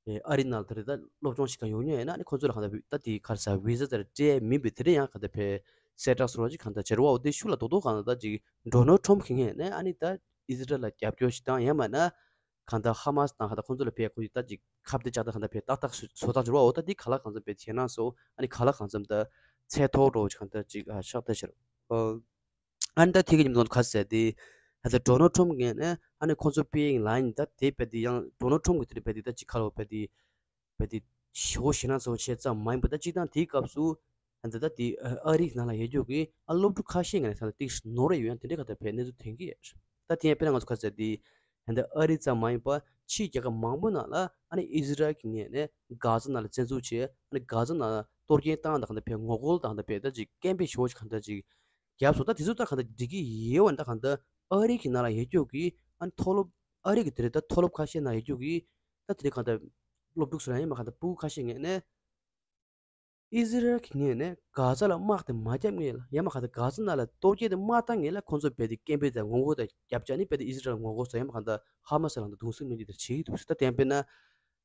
ཨེ་ཨ་རི་ནང་ལ་དེ་རེད་ད་སློབ་སྦྱོང་ཞིག་ག་ཡོང་མྱོང་ཡིན་ན་ཨ་ནི་ཁོང་ཚོ་ལ་གང་ལྟར་ད་དེ་ག་རེ་ཟེར་བི་ཟ་དེ་རེད་སྤྲད་མིན་པའི་དེ་རེད་ཡང་གང་ལྟར་བས་གསལ་བསྒྲགས་སོགས་ཅིག་གང་ལྟར་བྱེད་རོགས་འོ། དེ་ཤུགས་ལ་རྡོག་རྡོག་གང་ལྟར་ད་ཅིག་ཌོ་ནལ་ཁྲོམ་གྱི་ངོས་ནས་ཨ་ནི་ད་ཨི་ཟི་རལ་ལ་རྒྱབ་སྐྱོར་ཞིག་དང་ཡང་མིན་ན་ གང་ལྟར་ཧ་མ་སི་དང་གང་ལྟར་ཁོང་ཚོ་ལ་བས་ཁོ་ཡི་ད་ཅིག་ཁ་གཏད་བཅག་ད་གང་ལྟར་བས་ཏག་ཏག་བཟོ་སྟངས་ཅིག་རེད་བ། འོ་ད་འདི་ག་ལ་གང་འཚམ་བས་བྱས་ན་སོ་ཨ་ནི་ག་ལ་གང་འཚམ་ད་ཚད་མཐོ་འགྲོ་གང་ལྟར་ཅིག་ཨ་ཤག་ད་ཤར། ཨ་ནི་ད་དེ་གི་ཉིན་མོ་ག་ཟེར་ཏེ་ད་ལྟ་ཌོ་ནལ་ཊམ་ངོས་ནས་ཨ་ནི་ཁོང་ཚོ་པེ་ཡིན་ལ་ཡིན་ད་དེ་བས་ཏེ་ཡང་ཌོ་ནལ་ཊམ་གི་དེ་རེད་བས་ཏེ་ད་ཅིག་ཁ་ལོ་བས་ཏེ་བས་ཏེ་ཞེ་བོ་ཞེ་ན་ཚོ་བྱས་ཙམ་མ་ཡིན་པ་ད་སྤྱིར་བཏང་དེའི་སྐབས་སུ་ད་ད་དེ་ཨ་རིའི་ནང་ལ་ཡོད་རྒྱུ་གི་ཨ་སློབ་ཕྲུག་ཁ་ཤས་ངོས་ནས་ད་ཏིག་ནོར་རེ་ཡོད་ཡང་དེ་འདྲའི་ག་ད་བས་གནས་ཚུལ་ཐོན་གི་ཡོད། ད་དེ་ཡང་དཔེར་ན་ང་ཚོ་ག་ཟེར་ཏེ་ད་ཨ་རི་ཙམ་མ་ཡིན་པ་ཕྱིའི་རྒྱལ་ཁབ་མང་པོ་ནང་ལ་ཨ་ནི་ཨི་ཟི་རལ་གྱི་ངོས་ནས་གྷ་ཛ་ནང་ལ་བཙན་འཛུལ་བྱས་ཨ་ནི་གྷ་ཛ་ནང་ལ་གཏོར་སྐྱོན་བཏང་དང་ག་ད་བས་ངོ་རྒོལ་དང་ད་བས་ད་ཅིག་སྐད་འབོད་ཞེ་བོ་ཞིག་ག་ད་ཅིག་རྒྱབ་སོང་། ད་དེ་ཚོ་ད་གང་ལྟར་འགྲིག་གི་ཡོད་པ་ད་གང་ལྟར་ཨ་རི་གི་ནང་ལ་ཡོད་རྒྱུ་གི་ཨ་ནི་མཐོ་སློབ་ཨ་རི་གི་དེ་རེད་ད་མཐོ་སློབ་ཁ་ཤས་ནང་ཡོད་རྒྱུ་གི་ད་དེ་རེད་གང་ལྟར་སློབ་ཕྲུག་ཚོ་ལ་ཡང་མ་གང་ལྟར་ཕྲུ་གུ་ཁ་ཤས་ངོས་ནས་ཨི་ཟི་རལ་གི་ངོས་ནས་གྷ་ཛ་ལ་དམག་དེ་མ་བརྒྱབ་ངེས་ལ་ཡང་མ་གང་ལྟར་གྷ་ཛ་ནང་ལ་གཏོར་སྐྱོན་དེ་མ་བཏང་ངེས་ལ་ཁོང་ཚོ་རྦད་དེ་སྐད་འབོད་དང་ངོ་རྒོལ་དང་རྒྱབ་བཅག་ནི་རྦད་དེ་ཨི་ཟི་རལ་ངོ་རྒོལ་སོགས་ཡང་མ་གང་ལྟར་ཧ་མ་སི་ལ་གང་ལྟར་གདུང་སེམས་མཉམ་སྐྱེད་དེ་བྱེད་ཀྱི་འདུག་ཟེར། ད་དེ་ཡང་དཔེར་ན་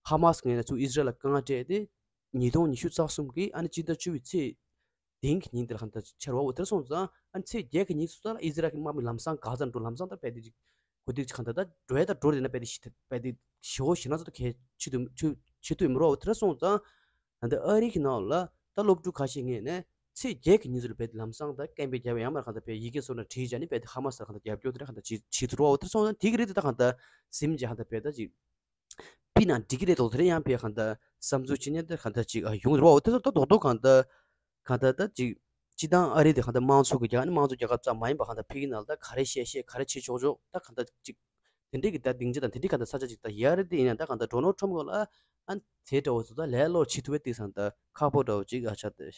ཧ་མ་སི་ངོས་ནས་ཚུར་ཨི་ཟི་རལ་ལ་དཀའ་ངལ་སྤྲད་དེ་ཉིས་སྟོང་ཉི་ཤུ་རྩ་གསུམ་གི་ཨ་ནི་སྤྱི་ཟླ་བཅུ་པའི་ཚེས་དེང་གི་ཉིན་དེར་གང་ལྟར་ཆགས་རོགས་འོ་དེར་སོང་ཙང་ཨ་ནི་ཚེས་བརྒྱད་ཀྱི་ཉིན་སུ་ད་ཨི་ཟི་རལ་གྱི་དམག་མི་ལམ་སང་གྷ་ཛ་འགྲོ་ལམ་སང་ད་རྦད་དེ་ཅིག་གོ་དེ་ཅིག་གང་ལྟར་ད་འགྲོ་ཡ་ད་འགྲོ་རེད་ན་རྦད་དེ་ཞི་རྦད་དེ་ཞི་བོ་ཞི་ན་ཚོ་ད་གས་ཆི་དུ་ཆུ་ཆི་དུ་མི་རོགས་འོ་དེར་སོང་ཙང་ཨ་ནི་ཨ་རི་གི་ནང་ལ་ད་སློབ་ཕྲུག་ཁ་ཤས་ངོས་ནས་ཚེས་བརྒྱད་ཀྱི་ཉིན་སུ་རྦད་དེ་ལམ་སང་ད་སྐད་འབོད་རྒྱབ་ཡ་ཡང་མ་གང་ལྟར་རྦད་ཡི་གེ་སོགས་ན་བྲིས་བྱས་ནི་རྦད་དེ་ཧ་མ་སི་ལ་གང་ལྟར་རྒྱབ་སྐྱོར་དེ་འདྲ་གང་ལྟར་བྱེད་བྱེད་དུ་རོགས་འོ་དེར་སོང་ཙང་དེ་གི་རིགས་དེ་ད་གང་ལྟར་ཟིམ་བྱས་གང་ལྟར་རྦད་ད་ཅིག་ཕི་ནང་འགྲིག་གི་རེད་དོ་དེ་རེད་ཡང་ཕི་གང་ལྟར་བསམ་ཚུལ་ཅི་ཉན་དེ་གང་ལྟར་ཅིག་ཨ་ཡོང་རོགས་དེ་ཚོ་ད་རྡོག་རྡོག་གང་ལྟར་གང་ལྟར་ད་ཅིག་སྤྱི་བཏང་ཨ་རི་དེ་གང་ལྟར་དམངས་གཙོ་གི་རྒྱལ་ཁབ་ནི་དམངས་གཙོ་རྒྱལ་ཁབ་ཙམ་མ་ཡིན་པ་གང་ལྟར་ཕི་གི་ནང་ལ་ད་ག་རེ་བཤད་བཤད་ག་རེ་བྱེད་ཆོག་ཆོག་ད་གང་ལྟར་ཅིག་དེ་འདྲའི་གི་ད་སྡིངས་ཆ་དང་དེ་འདྲའི་གང་ལྟར་ས་ཆ་ཅིག་ད་ཡ་རེད་དེ་ཡིན་ན་ད་གང་ལྟར་ཌོ་ནལ་ཊམ་གོ་ལ་ཨ་དེ་འདྲ་བོ་ཚོ་ད་ལས་སློག་བྱེད་ཐུབ་པའི་དེ་སང་ད་ཁག་པོ་འདྲ་བོ་ཅིག་ཨ་ཆགས་ཏེ།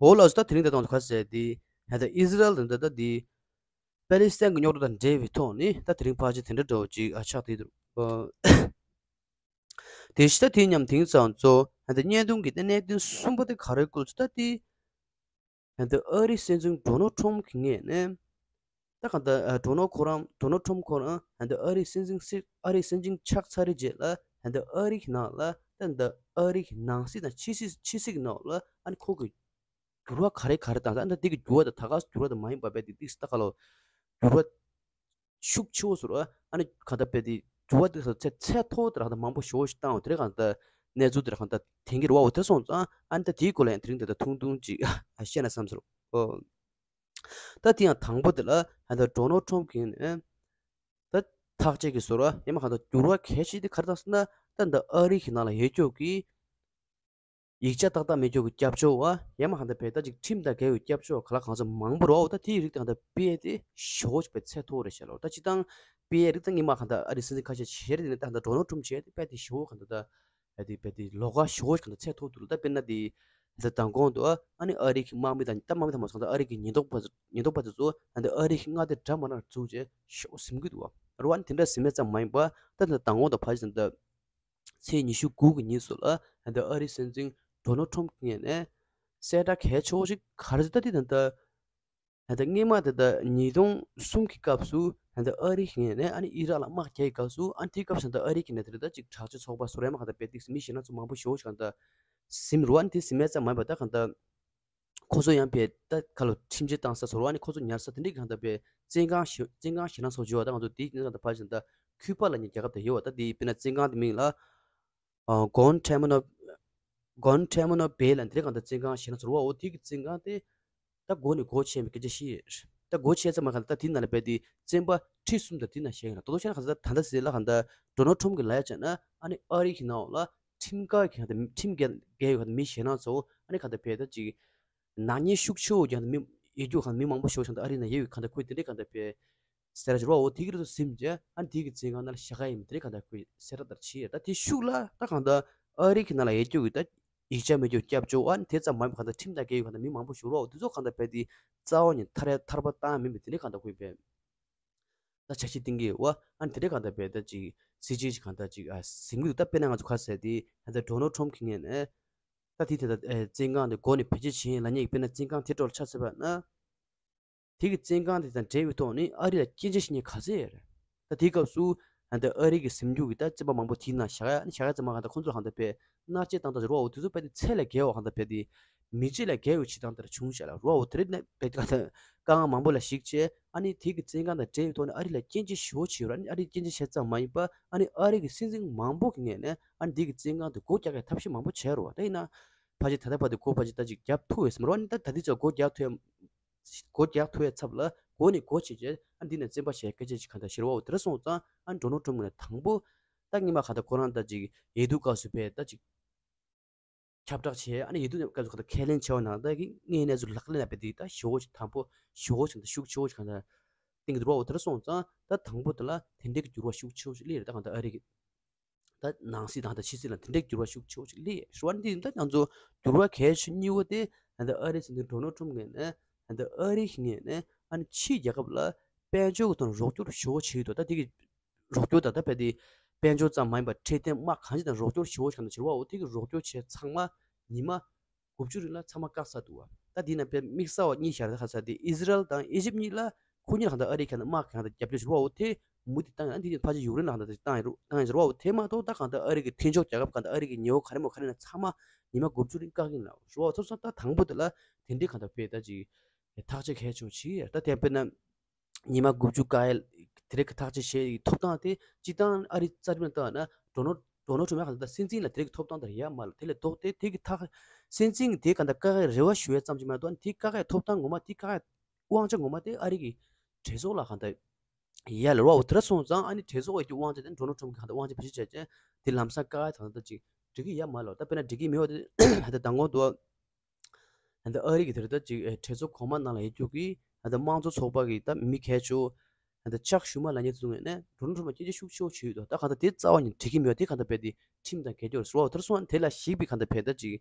འོ་ལགས་སོ། ད་དེ་རིང་ད་དུང་ག་ཟེར་དེ་ད་ལྟ་ཨི་ཟི་རལ་དང་ད་ལྟ་དེ་པེ་ལི་སི་ཐན་གྱི་རྙོག་དྲ་དང་འབྲེལ་བའི་ཐོག་ནས་ད་དེ་རིང་ཕལ་ཆེར་དེ་འདྲ་འདྲ་བོ་ཅིག་ཨ་ཆགས་དེ་འདུག་དེ་བཞིན་ད་དེ་མཉམ་དེང་སང་ཚོ་ད་ལྟ་བརྙན་ཐུང་གི་ད་གནད་དོན་གསུམ་པ་དེ་ག་རེ་བཀོད་ཚུལ་ད་དེ་ད་ལྟ་ཨ་རིའི་སྲིད་འཛིན་ཌོ་ནལ་ཊམ་གྱི་ངོས་ནས་ད་གང་ལྟར་ཨ་ཌོ་ནལ་ཁོ་རང་ཌོ་ནལ་ཊམ་ཁོ་རང་ད་ལྟ་ཨ་རིའི་སྲིད་འཛིན་སྲིད་ཨ་རིའི་སྲིད་འཛིན་ཆགས་ཚར་རེད་རྗེས་ལ་ད་ལྟ་ཨ་རི་གི་ནང་ལ་ད་ལྟ་ཨ་རི་གི་ནང་སྲིད་དང་ཕྱི་སྲིད་ཕྱི་སྲིད་ཀྱི་ནང་ལ་ཨ་ནི་ཁོ་གི་འགྱུར་བ་ག་རེ་ག་རེ་བཏང་ད་ད་འདི་གི་འགྱུར་བ་དང་ད་ག་འགྱུར་བ་དང་མ་ཡིན་པ་བས་དེ་ཏིག་ད་ག་ལོ་འགྱུར་བ་ཤུགས་ཆེ་བོ་ཟེར་བ་ཨ་ནི་ག་ད་བས་དེ་འགྱུར་བ་དེ་ཚད་ཚད་མཐོ་བོ་དེ་རང་ད་མང་པོ་ཞེ་བོ་ཞིག་བཏང་བ་དེ་རེད་གང་ད་གནས་ཚུལ་དེ་རང་ད་དེང་གི་རེད་བ་འོ་དེ་སོང་ཙང་ཨ་ནི་ད་དེའི་སྐོར་ལ་ཡང་དེ་རིང་ད་ད་ཐུང་ཐུང་ཅིག་ཨ་བཤད་ན་བསམ་ཟེར་ཨོ། ད་དེ་ཡང་དང་པོ་དེ་ལ་ད་ལྟ་ཌོ་ནལ་ཊམ་གྱིས་ནས་ད་ཐག་བཅད་ཀྱི་བཟོ་འདྲ་ཡང་མ་གང་ལྟར་འགྱུར་བ་གལ་ཆེ་དེ་ག་རེ་བཏང་ཟེར་ན་ད་ལྟ་ཨ་རི་གི་ནང་ལ་ཡོད་རྒྱུ་གི་ཡིག་ཆ་ཏག་ཏག་མེད་རྒྱུ་གི་སྐྱབས་བཅོལ་བ་ཡང་མ་གང་ལྟར་བས་ད་ཅིག་ཁྲིམས་དང་འགལ་བའི་སྐྱབས་བཅོལ་བ་ག་ལ་གང་འཚམ་མང་པོ་རེད་བ། ད་དེའི་རིགས་དེ་གང་ལྟར་སྤེལ་ཡས་དེ་ཞེ་བོ་ཅིག་བས་ཚད་མཐོ་བོ་རེད་བཤད་ལོ། ད་སྤྱིར་བཏང་སྤེལ་ཡས་རིགས་ད་སྔོན་མ་གང་ལྟར་ཨ་རི་སྲིད་འཛིན་ཁ་ཤས་བྱས་རེད་དེ་ནས་ད་གང་ལྟར་ཌོ་ནལ་ཊམ་བྱས་དེ་སྤེལ་དེ་ཞེ་བོ་གང་ལྟར་ད། ཨ་དེ་བས་དེ་ལོགས་ཀ་ཞེ་བོ་གང་ལྟར་ཚད་མཐོ་འདུག་ད་དཔེར་ན་དེ་ད་མདང་དགོང་དུ་ཨ་ནི་ཨ་རི་གི་དམག་མི་དང་ད་དམག་མི་དང་མ་སོང་ད་ཨ་རི་གི་ཉེན་རྟོག་པ་ཉེན་རྟོག་པ་དེ་ཚོ་ད་ཨ་རི་གི་མངའ་སྡེ་འདྲ་མ་འདྲ་བཙུགས་བྱས་ཞེ་བོ་ཟིན་གྱི་འདུག་བ། རེད་བ། ཨ་ནི་དེ་འདྲ་ཟིན་མེད་ཙམ་མ་ཡིན་པ་ད་ད་མདང་དགོང་དུ་ཕལ་ཆེར་ད་ཚེས་ཉི་ཤུ་དགུ་གི་ཉིན་སུ་ལ་ད་ཨ་རི་སྲིད་འཛིན་ཌོ་ནལ་ཊམ་གྱི་ངོས་ནས་གསལ་བསྒྲགས་གལ་ཆེ་བོ་ཞིག་ག་རེ་ཟེར་ད་དེ་ད་ད། ད་ལྟ་སྔོན་མ་ད་ལྟ་ཉིས་སྟོང་གསུམ་གྱི་སྐབས་སུ་ད་ལྟ་ཨ་རི་ངོས་ནས་ཨ་ནི་ཨི་རག་ལ་དམག་རྒྱག་གི་སྐབས་སུ་ཨ་ནི་དེའི་སྐབས་སུ་ད་ལྟ་ཨ་རི་གི་ནས་ད་ལྟ་ཅིག་དྲག་སྤྱོད་ཚོགས་པ་སོ་རེ་མ་གང་ལྟར་བས་ཏིག་མི་ཞེ་ན་ཚོ་མང་པོ་ཞེ་བོ་ཞིག་གང་ལྟར་ཟིན་རུ་ཨ་ནི་དེ་ཟིན་མེད་ཙམ་མ་ཡིན་པ་ད་གང་ལྟར་ཁོ་ཚོ་ཡང་བས་ད་ཁ་ལོ་ཁྲིམས་ཆད་བཏང་ས་སོ་རུ་ཨ་ནི་ཁོ་ཚོ་ཉར་ས་དེ་འདྲའི་གང་ལྟར་བས་བཙོན་ཁང་ཞེ་བཙོན་ཁང་ཞེ་ན་ཚོ་བརྗོད་པ་ད་ང་ཚོ་དེའི་གང་ལྟར་ཕར་ཞིག་ད་ཁུ་པ་ལ་ཉེ་རྒྱལ་ཁབ་དེ་ཡོད་བ། ད་དེའི་དཔེར་ན་བཙོན་ཁང་དེ་མིང་ལ། ཨ་གོན་ཐེ་མོ་ནོ་གོན་ཐེ་མོ་ནོ་བེ་ལ་འདིར་གང་ལྟར་བཙོན་ཁང་ཞེ་ན་ཚོར་བ་འོ་དེ་གི་བཙོན་ཁང་དེ་ད་སྒོ་ནས་སྒོ་ཕྱེ་མི་སྐད་ཆ་ཤི་ཡོད། ད་སྒོ་ཕྱེ་ཙམ་མ་གང་ལྟར་ད་དེ་ནང་ལ་བས་དེ་བཙོན་པ་ཁྲི་གསུམ་དང་དེ་ན་བཞག་ཡོད་ན་ད་དོ་ཤ་ན་གང་ལྟར་ད་ལྟ་ཟེར་ལ་གང་ལྟར་ཌོ་ནལ་ཊམ་གི་ལ་ཡ་བྱས་ན་ཨ་ནི་ཨ་རི་གི་ནང་ལ་ཁྲིམས་འགལ་གི་གང་ལྟར་ཁྲིམས་འགལ་འགལ་ཡོད་གང་ལྟར་མི་ཞེ་ན་ཚོ་ཨ་ནི་གང་ལྟར་བས་ད་ཅིག་ནག་ཉེས་ཤུགས་ཆེ་བོ་ཀྱང་མི་ཡོད་རྒྱུ་གང་མི་མང་པོ་ཤོར་ཤང་ད་ཨ་རི་ན་ཡོད་ཡོད་གང་ལྟར་ཁོས་དེ་འདྲའི་གང་ལྟར་བས། སེ་ར་ཇི་རོ་འོ་དེ་གི་རུ་ཟིམ་རྗེས་ཨ་དེ་གི་བཙོན་ཁང་ནང་ལ་བཞག་ག་ཡིན་དེ་རེད་གང་ལྟར་ཁོས་སེ་ར་ལྟར་བྱས་ཡ། ད་དེ་ཤུགས་ལ་ད་གང་ལྟར་ཨ་རི་གི་ནང་ལ་ཡོད་རྒྱུ་གི་ད་ཡིག་ཆ་མེད་རྒྱུ་སྐྱབས་བཅོལ་ཨ་དེ་ཙམ་མ་ཡིན་པ་གང་ལྟར་ཁྲིམས་དང་འགལ་ཡོད་གང་ལྟར་མི་མང་པོ་ཞུ་རོགས་དེ་ཚོ་གང་ལྟར་བས་དེ་རྩ་བ་ཉིད་ཐར་ཐར་པ་བཏང་མིན་པའི་དེ་རེད་གང་ལྟར་ཁོས་བས་ད་བྱ་ཤི་ཏིང་གི་འོ་ཨ་དེ་རེད་གང་ལྟར་བས་ད་ཅིག་སི་ཇི་ཅིག་གང་ལྟར་ཅིག་ཨ་ཟིན་གི་འདུག་ད་དཔེར་ན་ང་ཚོ་ཁ་ཟེར་དེ་ད་ལྟ་ཌོ་ནལ་ཊམ་གི་ངོས་ནས་ད་དེ་དེ་ད་བཙོན་ཁང་དེ་སྒོ་ནས་བེད་སྤྱོད་བྱེད་ལ་ཉེ་གི་དཔེར་ན་བཙོན་ཁང་དེ་འཕྲོ་ལ་ཆ་བཞག་པ་ན། དེ་གི་བཙོན་ཁང་དེ་དང་འབྲེལ་བའི་ཐོག་ནས་ཨ་རི་ལ་སྐྱོན་ཆ་ཤེས་མཁན་ག་ཚད་ཡོད་རེད། ད་དེའི་སྐབས་སུ་ ད་ཨ་རི་གི་ཟིན་རྒྱུ་གི་ད་བཙོན་པ་མང་པོ་དེའི་ནང་བཞག་ཡ། ཨ་ནི་བཞག་ཡ་ཙམ་མ་གང་ད་ཁོང་ཚོ་ལ་གང་ད་པའི་མནར་གཅོད་བཏང་སྟངས་རེད་བ། འོ་དེ་ཚོ་དཔེ་དེ་ཚད་ལས་བརྒལ་བ་གང་ད་པའི་དེ་མི་རྗེས་ལས་བརྒལ་བའི་བྱེད་སྟངས་དེ་འདྲ་བྱུང་ཤག་ལ་རེད་བ། འོ་དེ་རེད་ནས་དཔེ་གང་ད་དཀའ་ངལ་མང་པོ་ལ་གཞིགས་བྱས། ཨ་ནི་དེ་གི་བཙོན་ཁང་དང་འབྲེལ་བའི་ཐོག་ནས་ཨ་རི་ལ་སྐྱོན་བརྗོད་ཞེ་པོ་བྱས་ཡོད་རེད། ཨ་ནི་ཨ་རི་སྐྱོན་བརྗོད་བྱས་ཙམ་མ་ཡིན་པ། ཨ་ནི་ཨ་རི་གི་སྲིད་འཛིན་མང་པོ་གི་ངོས་ནས་ཨ་ནི་དེ་གི་བཙོན་ཁང་དེ་སྒོ་རྒྱག་ཡ་ཐབས་ཤེས་མང་པོ་བྱས་རེད་བ། ད་ཡིན་ན་ཕལ་ཆེར་ད་ལྟ་བར་དུ་སྒོ་ཕལ་ཆེར་ད་ཅིག་བརྒྱབ་ཐུབ་ཡོད་ས་མ་རེད་བ། ཨ་ནི་ད་ད་ལྟའི་ཆར་སྒོ་རྒྱག་ཐུབ་ཡ། སྒོ་རྒྱག་ཐུབ་ཡ་ཚབ་ལ་སྒོ་ནས་སྒོ་ཕྱེ་བྱས་ཨ་འདི་ནས་བཙོན་པ་བྱས་སྐད་ཆ་ཅིག་གང་ལྟར་བཤད་རོགས། དེ་འདྲ་སོང་ཙང་ཨ་ཌོ་ནལ་ཊམ་ནས་དང་པོ་ད་སྔོན་མ་གང་ལྟར་ཁོ་རང་ད་ཅིག་འོས་བསྡུ་སྐབས་སུ་བས་ད་ཅིག་ཁྱབ་བསྒྲགས་བྱས། ཨ་ནི་འོས་བསྡུ་སྐབས་སུ་གང་ལྟར་ཁས་ལེན་བྱས་པ་ནང་ད་གི་དངོས་གནས་ཚུལ་ལག་ལེན་ལ་བས་དེ་ད་ཞེ་པོ་ཅིག་དང་པོ་ཞེ་པོ་ཅིག་ད་ཤུགས་ཆེ་བོ་ཅིག་གང་ལྟར་བསྟན་གྱི་འདུག་རོགས། དེ་འདྲ་སོང་ཙང་ད་དང་པོ་དེ་ལ་དེ་འདྲའི་གི་འགྱུར་བ་ཤུགས་ཆེ་བོ་ཅིག་སླེབས་རེད། ད་གང་ལྟར་ཨ་རི་གི་ད་ནང་སྲིད་དང་ད་ཕྱི་སྲིད་ལ་དེ་འདྲའི་འགྱུར་བ་ཤུགས་ཆེ་བོ་ཅིག་སླེབས་ཡོད་རེད་བ། འདི་ད་ང་ཚོ་འགྱུར་བ་གལ་ཆེ་གཉིས་པོ་དེ་ད་ལྟ་ཨ་རིའི་སྲིད་འཛིན་ཌོ་ནལ་ཊམ་ངོས་ནས་ད་ལྟ་ཨ་རི་ངོས་ནས་ཨ་ནི་ཕྱིའི་རྒྱལ་ཁབ་ལ་དཔལ་འབྱོར་གྱི་ཐོག་ནས་རོགས་སྐྱོར་ཞེ་པོ་བྱེད་ཀྱི་འདུག་ད་དེ་གི་རོགས་སྐྱོར་ད་ལྟ་བས་དེ་དཔལ་འབྱོར་ཙམ་མ་ཡིན་པར་འཕྲོད་བསྟེན་དམག་གང་ཅི་དང་རོགས་སྐྱོར་ཞེ་པོ་ཞིག་གང་ལྟར་བྱེད་རེད་བ། འོ་དེ་གི་རོགས་སྐྱོར་བྱས་ཚང་མ་ཉི་མ་དགུ་བཅུ་རིང་ལ་ཚང་མ་བཀག་ཚར་འདུག་བ། ད་འདི་ན་དཔེ་དམིགས་བསལ་བ་གཉིས་བཞག་ད་ཁ་ས་དེ་ཨི་ཟི་རལ་དང་ཨི་ཇིབ་གཉིས་ལ་ཁོ་གཉིས་ལ་གང་ལྟར་ཨ་རི་གང་ལྟར་དམག་གང་ལྟར་རྒྱབ་སྐྱོར་ཞུ་བའོ་དེ་མུ་མཐུད་བཏང་ཡོད། འདི་ཕལ་ཆེར་ཡུཀ་རེན་ལ་གང་ལྟར་བཏང་ཡོད་རུ་བཏང་ཡོད་ཟེར་བའོ་དེ་མ་གཏོགས་ད་གང་ལྟར་ཨ་རི་གི་མཐུན་ཕྱོགས་རྒྱལ་ཁབ་གང་ལྟར་ཨ་རི་གི་ཉེ་འོ་ག་རེ་མོ་ག་རེ་ན་ཚང་མ་ཉི་མ་དགུ་བཅུ་རིང་བཀག་གིན་ལ་ཞུ་བའོ། ཚོར་སོང་ད་དང་པོ་དེ་ལ་དེ་འདྲའི་གང་ལྟར་དཔེ་ད་ཅིག་ཐག་གཅོད་གལ་ཆེ་བོ་ཅིག་ད་དེ་དཔེར་ན། ཉི་མ་དགུ་བཅུ་བཀག་ཡ་དེ་རིགས་ཀྱི་ཐག་གཅོད་བྱེད་ཡའི་ཐོབ་ཐང་དེ་སྤྱིར་བཏང་ཨ་རིའི་རྩ་ཁྲིམས་ལ་བལྟས་ན་ཌོ་ནལ་ཌོ་ནལ་ཊམ་ཡང་གང་ལྟར་སྲིད་འཛིན་ལ་དེ་རིགས་ཀྱི་ཐོབ་ཐང་དེ་ཡོད་མ་རེད། དེ་ལས་ལྡོག་སྟེ་དེ་གི་ཐག་སྲིད་འཛིན་དེ་གང་ལྟར་བཀག་ཡའི་རེ་བ་ཞུ་ཡ་ཙམ་ཅིག་མ་གཏོགས་དེ་བཀག་ཡའི་ཐོབ་ཐང་ངོ་མ་དེ་བཀག་ཡའི་དབང་ཆ་ངོ་མ་དེ་ཨ་རི་གི་གྲོས་ཚོགས་ལ་གང་ལྟར་ཡོད་ལ་རེད་བ། འོ་དེ་འདྲ་སོང་ཙང་ཨ་ནི་གྲོས་ཚོགས་ཀྱི་དབང་ཆ་དེ་ཌོ་ནལ་ཊམ་གི་གང་ལྟར་དབང་ཆ་བེད་སྤྱོད་བྱས་ཙང་དེ་ལམ་སང་བཀག་ཡ་ད་ལྟ་ཅིག་འགྲིག་གི་ཡོད་མ་རེད། ད་དཔེར་ན་འགྲིག་གི་མེད་པ་དེ་ད་མདང་དགོང་དུ། ད་ལྟ་ཨ་རི་གི་དེར་ད་ཅིག་ཨེ་གྲོས་ཚོགས་གོང་མ་ནང་ལ་ཡོད་རྒྱུ་གི་ད་ལྟ་དམངས་གཙོ་ཚོགས་པ་གི་ད་མི་གལ་ཆེ་བོ་ད་ལྟ་ཅག་ཤུ་མ་ལབ་མཁན་ཚོ་ངོས་ནས་ཌོ་ནལ་ཊམ་ལ་སྐད་ཆ་ཤུགས་ཆེ་བོ་བྱེད་ཡོད་དོ། ད་གང་ལྟར་དེ་རྩ་བ་ནས་འགྲིག་གི་མེད་པ་དེ་གང་ལྟར་བས་དེ་ཁྲིམས་དང་འགལ་རྒྱུ་རེད་ཟེར་བ། དེར་སོང་དེ་ལ་གཞིགས་པའི་གང་ལྟར་བས་ད་ཅིག་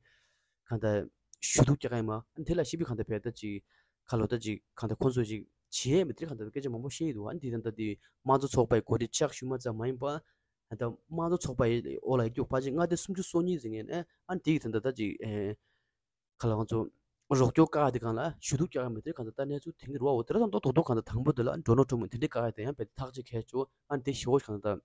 གང་ལྟར་ཞུ་གཏུག་རྒྱག་གི་ཡིན་མ། དེ་ལ་གཞིགས་པའི་གང་ལྟར་བས་ད་ཅིག་ཁ་ལོ་ད་ཅིག་གང་ལྟར་ཁོང་ཚོས་ཅིག་བྱེད་ཡས་མེད་དེ་གང་ལྟར་སྐད་ཆ་མང་པོ་བཤད་ཡོད་འདུག་ཨ་ནི་དེ་ད་ལྟ་དེ་དམངས་གཙོ་ཚོགས་པའི་འགོ་ཁྲིད་ཅག་ཤུ་མ་ཙམ་མ་ཡིན་པ། ད་ལྟ་དམངས་གཙོ་ཚོགས་པ་ཡི་འོག་ལ་ཡོད་རྒྱུ་ཕལ་ཆེར་མངའ་སྡེ་སུམ་ཅུ་སོ་གཉིས་ཟེར་མཁན་ནས་ཨ་ནི་དེ་ཡི་ད་ལྟ་ད་ཅིག་ཨེ། ག་ལ་ང་ཚོ་རོགས་སྐྱོར་བཀག་དེ་གང་ལ་ཞུ་གཏུག་རྒྱག་ཡ་མེད་དེ་གང་ལྟར་ད་གནས་ཚུལ་དེང་གི་རུ་བ་འོ་དེ་ར་ཙམ་ཏོག་ཏོག་ཏོག་གང་ལྟར་དང་པོ་དེ་ལ་ཌོ་ནལ་ཊམ་དེ་འདྲའི་བཀག་ཡ་དེ་ཡང་བས་ཐག་གཅོད་གལ་ཆེ་བོ་ཨ་ནི་དེ་ཞེ་བོ་གང་ལྟར་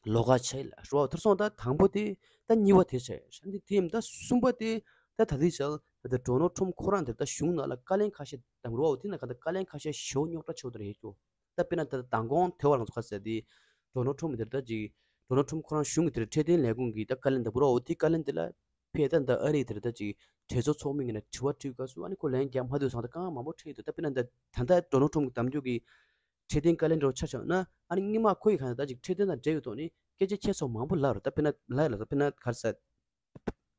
ལོགས་ཀ་ཆགས་ཡ་ལ་རུ་བ་འོ་དེ་ར་ཙམ་ད་དང་པོ་དེ་ད་གཉིས་པ་དེ་ཆགས་ཡ་ཨ་ནི་དེ་ཡིན་ད་གསུམ་པ་དེ་ད་ད་དེ་ཆགས་ད་ཌོ་ནལ་ཊམ་ཁོ་རང་དེ་ད་གཞུང་ནང་ལ་བཀའ་བློན་ཁ་ཤས་དང་རུ་བ་འོ་དེ་ན་གང་ལྟར་བཀའ་བློན་ཁ་ཤས་ཞེ་བོ་རྙོག་དྲ་ཆེ་བོ་དེ་ར་ཡོད་རྒྱུ། ད་དཔེར་ན་ད་མདང་དགོང་དེ་བར་ང་ཚོ་ཁ་ཟེར་དེ་ཌོ་ནལ་ཊམ་དེར་ད་ཅིག་ཌོ་ནལ་ཊམ་ཁོ་རང་གཞུང་གི་དེར་འཕྲོད་བསྟེན་ལས་ཁུངས་ཀྱི་ད་བཀའ་བློན་དང་པོ་ར་འོ་དེ་བཀའ་བློན་དེ་ལ་ཕེ་ད་ད་ཨ་རི་དེར་ད་ཅིག་གྲོས་ཚོགས་ཚོགས་མི་ངོས་ནས་དྲི་བ་དྲིས་སྐབས་སུ་ཨ་ནི་ཁོ་ལན་རྒྱག་མ་ཐུབ་སོང་ད་དཀའ་ངལ་མང་པོ་འཕྲད་ཡོད་འདུག་ད་དཔེར་ན་ད་ད་ལྟ་ཌོ་ནལ་ཊམ་གྱི་གདམ་རྒྱུ་གི་འཕྲོད་བསྟེན་བཀའ་བློན་འདྲ་བོ་ཆ་བཞག་ན་ཨ་ནི་སྔོན་མ་ཁོ་ཡི་གང་ད་ཅིག་འཕྲོད་བསྟེན་དང་འབྲེལ་བའི་ཐོག་ནས་སྐད་ཆ་ཁྱད་སོགས་མང་པོ་ལབ་རེད། ད་དཔེར་ན་ལབ་ཡ་ལ་ད་དཔེར་ན་ག་རེ་ཟེར།